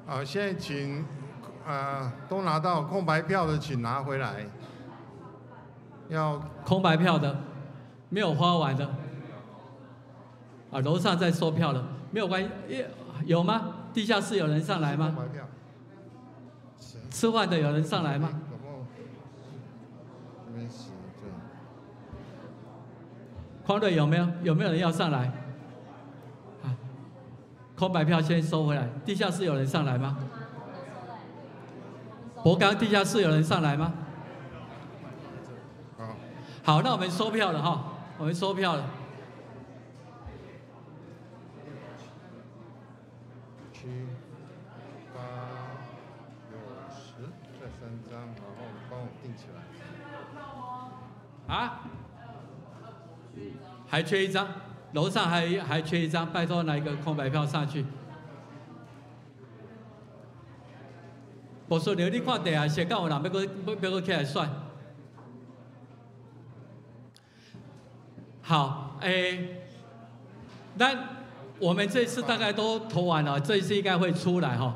好，現在請都拿到空白票的，請拿回來。要空白票的，沒有發完的。啊，樓上在收票了，沒有關係，有嗎？地下室有人上來嗎？空白票。吃飯的有人上來嗎？沒事，對。匡瑞有沒有？有沒有人要上來？啊，空白票先收回來。地下室有人上來嗎？博剛地下室有人上來嗎？好，那我們收票了哈，我們收票了。 7、8、9、10，再3張，然後幫我訂起來。啊？還缺一張，樓上還缺一張，拜託拿一個空白票上去。無說你看地下室，敢有人欲閣起來選？好，欸，那我們這次大概都投完了，這次應該會出來哈。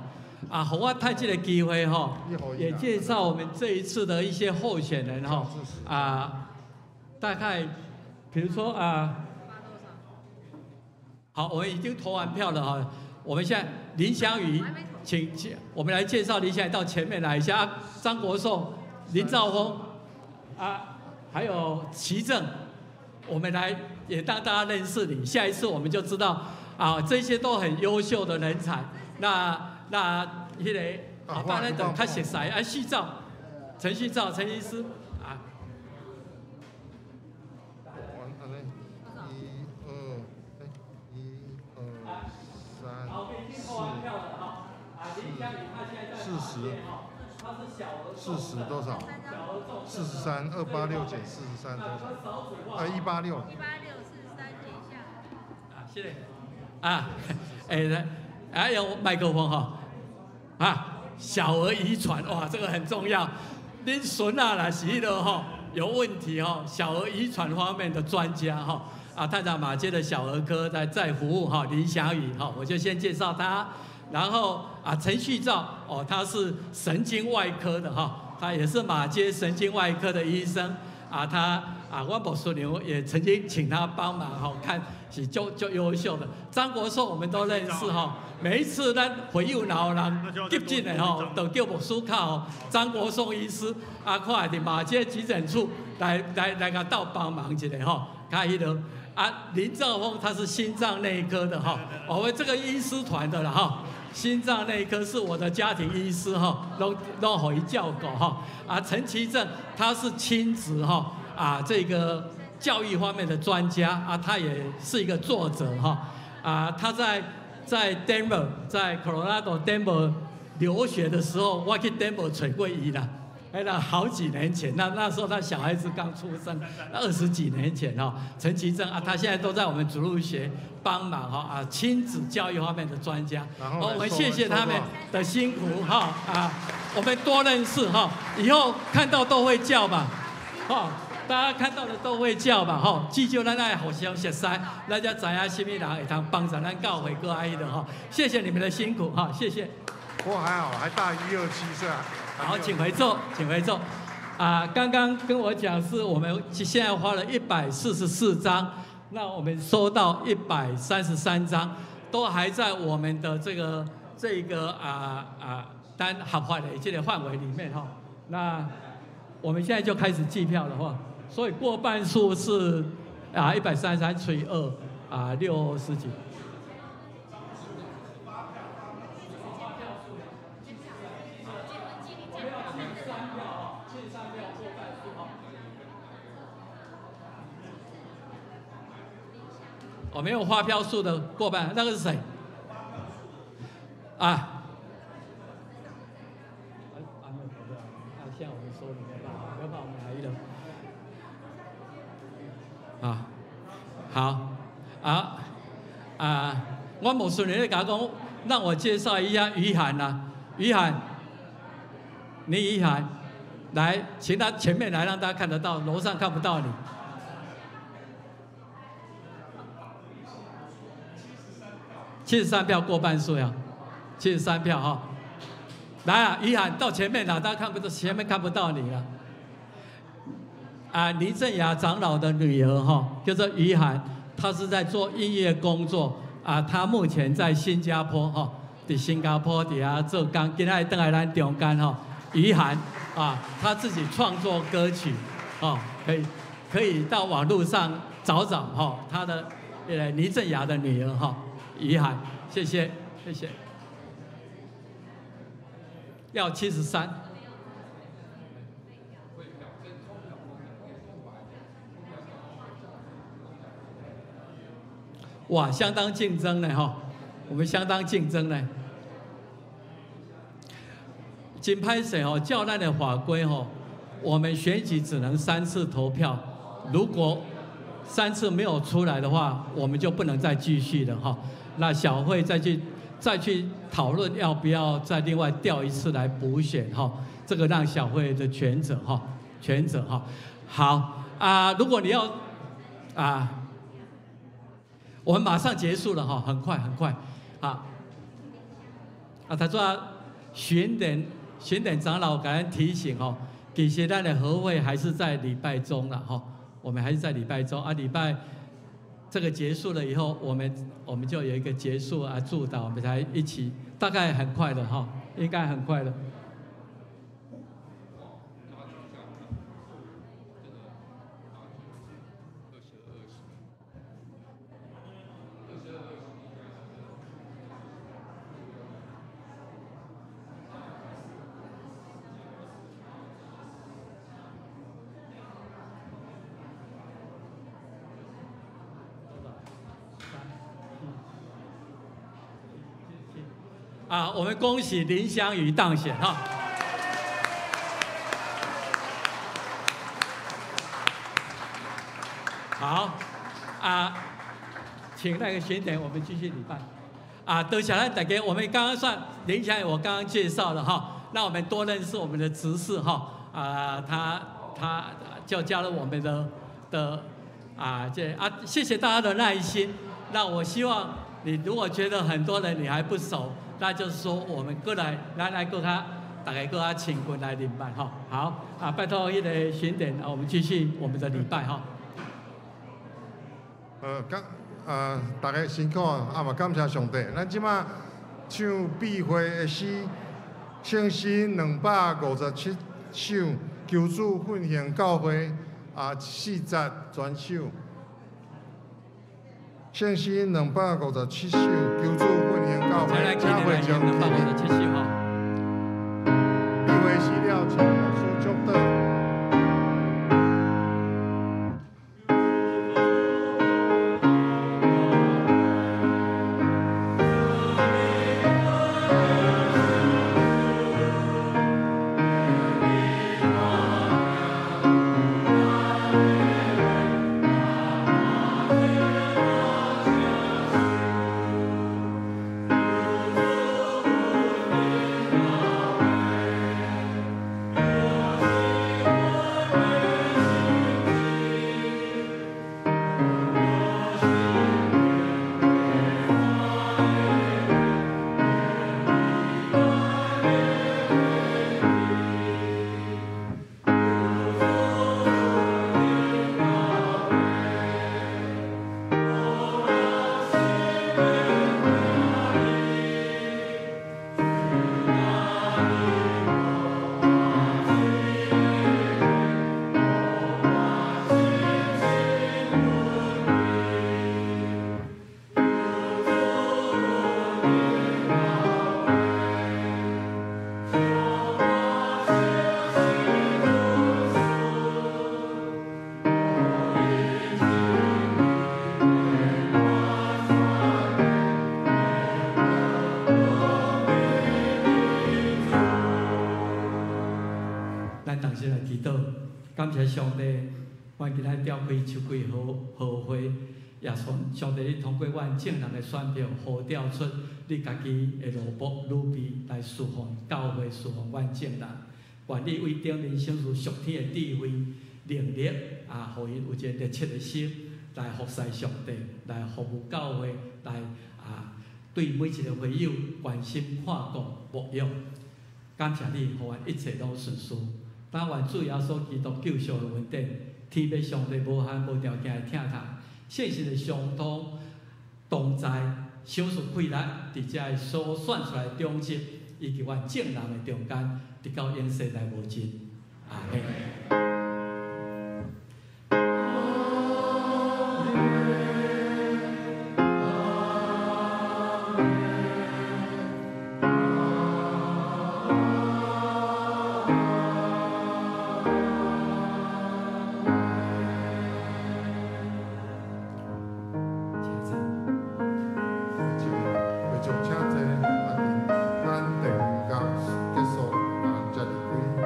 啊，予我趁這個機會哈，也介紹我們這一次的一些候選人哈。啊，大概，比如說啊，好，我們已經投完票了哈。我們現在林祥宇，請我們來介紹林祥宇到前面來一下。張國壽、林兆峰，啊，還有齊正，我們來也讓大家認識你。下一次我們就知道啊，這些都很優秀的人才。那彼个後擺咱就較熟似，啊，旭照，陳旭照，陳醫師啊。一二，一二三四，40，40多少？43，286減43多少？啊，186。186，43減下。啊，謝謝。啊，欸。哎，用麥克風哈，啊，小兒遺傳哇，這個很重要。恁孫仔若是彼个吼有問題吼，小兒遺傳方面的專家哈，啊，探長馬街的小兒科在服務哈，林祥宇哈，我就先介紹他。然後啊，陳旭照哦，他是神經外科的哈，他也是馬街神經外科的醫生啊，他啊，我牧師娘也曾經請他幫忙哈，看是足足優秀的。張國壽我們都認識哈。每一次咱會友若有人急診的吼，就叫牧師敲張國壽醫師啊，看佇馬街急診處來共鬥幫忙一下吼，較彼落啊，林兆峰他是心臟內科的哈，我們這個醫師團的啦哈，心臟內科是我的家庭醫師哈，攏予伊照顧哈。啊，陳其正他是親子哈啊這個教育方面的專家啊，他也是一個作者哈啊，他在 Denver，在 Colorado Denver 留學的時候，我去 Denver 揣過伊啦。哎，那好幾年前，那時候他小孩子剛出生，20幾年前哈。陳其正啊，他現在都在我們主日學幫忙哈啊，親子教育方面的專家。我們謝謝他們的辛苦哈啊，我們多認識哈，以後看到都會叫嘛，哈。大家看到的都會叫嘛，吼，至少咱愛互相熟似，咱才知影啥物人會通幫助咱教會閣愛彼落吼。謝謝你們的辛苦哈，謝謝。不過還好，還大127是吧？好，請回座，請回座。啊，剛剛跟我講是我們現在花了144張，那我們收到133張，都還在我們的這個單合法的這個範圍裡面哈。那我們現在就開始計票了哈。所以過半數是啊，133除以2啊，60幾。我沒有發票數的過半，那個是誰？啊？啊，沒有投票，啊，現在我們收裡面吧，沒辦法，我們來一個。啊，好，啊啊，我牧師娘咧共我講，讓我介紹一下于涵啦，于涵，倪于涵，來，請他前面來，讓大家看得到，樓上看不到你。73票過半數呀，73票哈，來啊，于涵到前面啦，大家看不到，前面看不到你了。啊，林正雅長老的女兒哈，叫做于涵，她是在做音樂工作啊。她目前在新加坡哈，佇新加坡佇遐做工，今仔日轉來咱中間哈。于涵啊，她自己創作歌曲，哦，可以到網路上找找哈，她的倪正雅的女兒哈，于涵，謝謝謝謝。要73。哇，相當競爭呢哈，我們相當競爭呢。真歹勢吼，照咱的法規吼，我們選舉只能3次投票，如果3次沒有出來的話，我們就不能再繼續了哈。那小會再去討論要不要再另外調一次來補選哈，這個讓小會的權責哈，權責哈。好啊，如果你要啊。我們馬上結束了哈，很快很快，啊啊，他說巡點長老感恩提醒哦，其實咱的合會還是在禮拜中了哈，我們還是在禮拜中啊，禮拜這個結束了以後，我們就有一個結束啊，祝禱，我們才一起，大概很快的哈，應該很快的。啊，我們恭喜林香瑜當選哈！好，啊，請那個選點，我們繼續禮拜。啊，多謝咱大家，我們剛剛算林香瑜，我剛剛介紹了哈，讓我們多認識我們的執事哈。啊，他就加入我們的啊，這啊，謝謝大家的耐心。那我希望你如果覺得很多人你還不熟，那就是說，我們過來，來來閣較，大家閣較親近來禮拜哈。好，啊，拜託彼个巡點，我們繼續我們的禮拜哈。感，大家辛苦啊，嘛感謝上帝。咱這馬唱庇會的詩，聖詩257首，求主奮興教會啊，四節全首。聖詩257首，求主奮興教會，請會眾起立。庇會死了，請牧師祝禱。感謝上帝，阮今仔召開秋季和會，也從上帝你通過阮眾人的選票呼召出你家己的奴僕女婢來侍奉教會，侍奉阮眾人。願你為頂面賞賜屬天的智慧、能力，啊，予𪜶有一個熱切的心來服侍上帝，來服務教會，來啊，對每一個會友關心看顧牧養。感謝你，予阮一切攏順遂。但願主耶穌基督救贖的恩典，天父上帝無限無條件的疼痛，聖神的相通同在，賞賜快樂，佇遮所選出來的長執，以及阮眾人的中間，直到永世來無盡。阿們。咱第五節結束，才離開。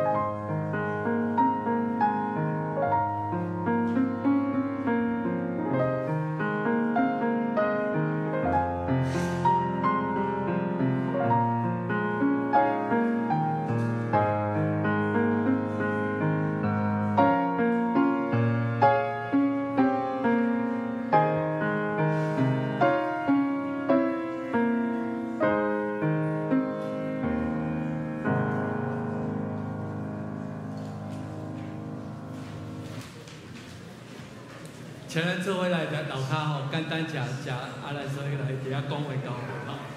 像咱做伙來樓跤吼，簡單食食，啊，咱所以來佇遐講話交流吼。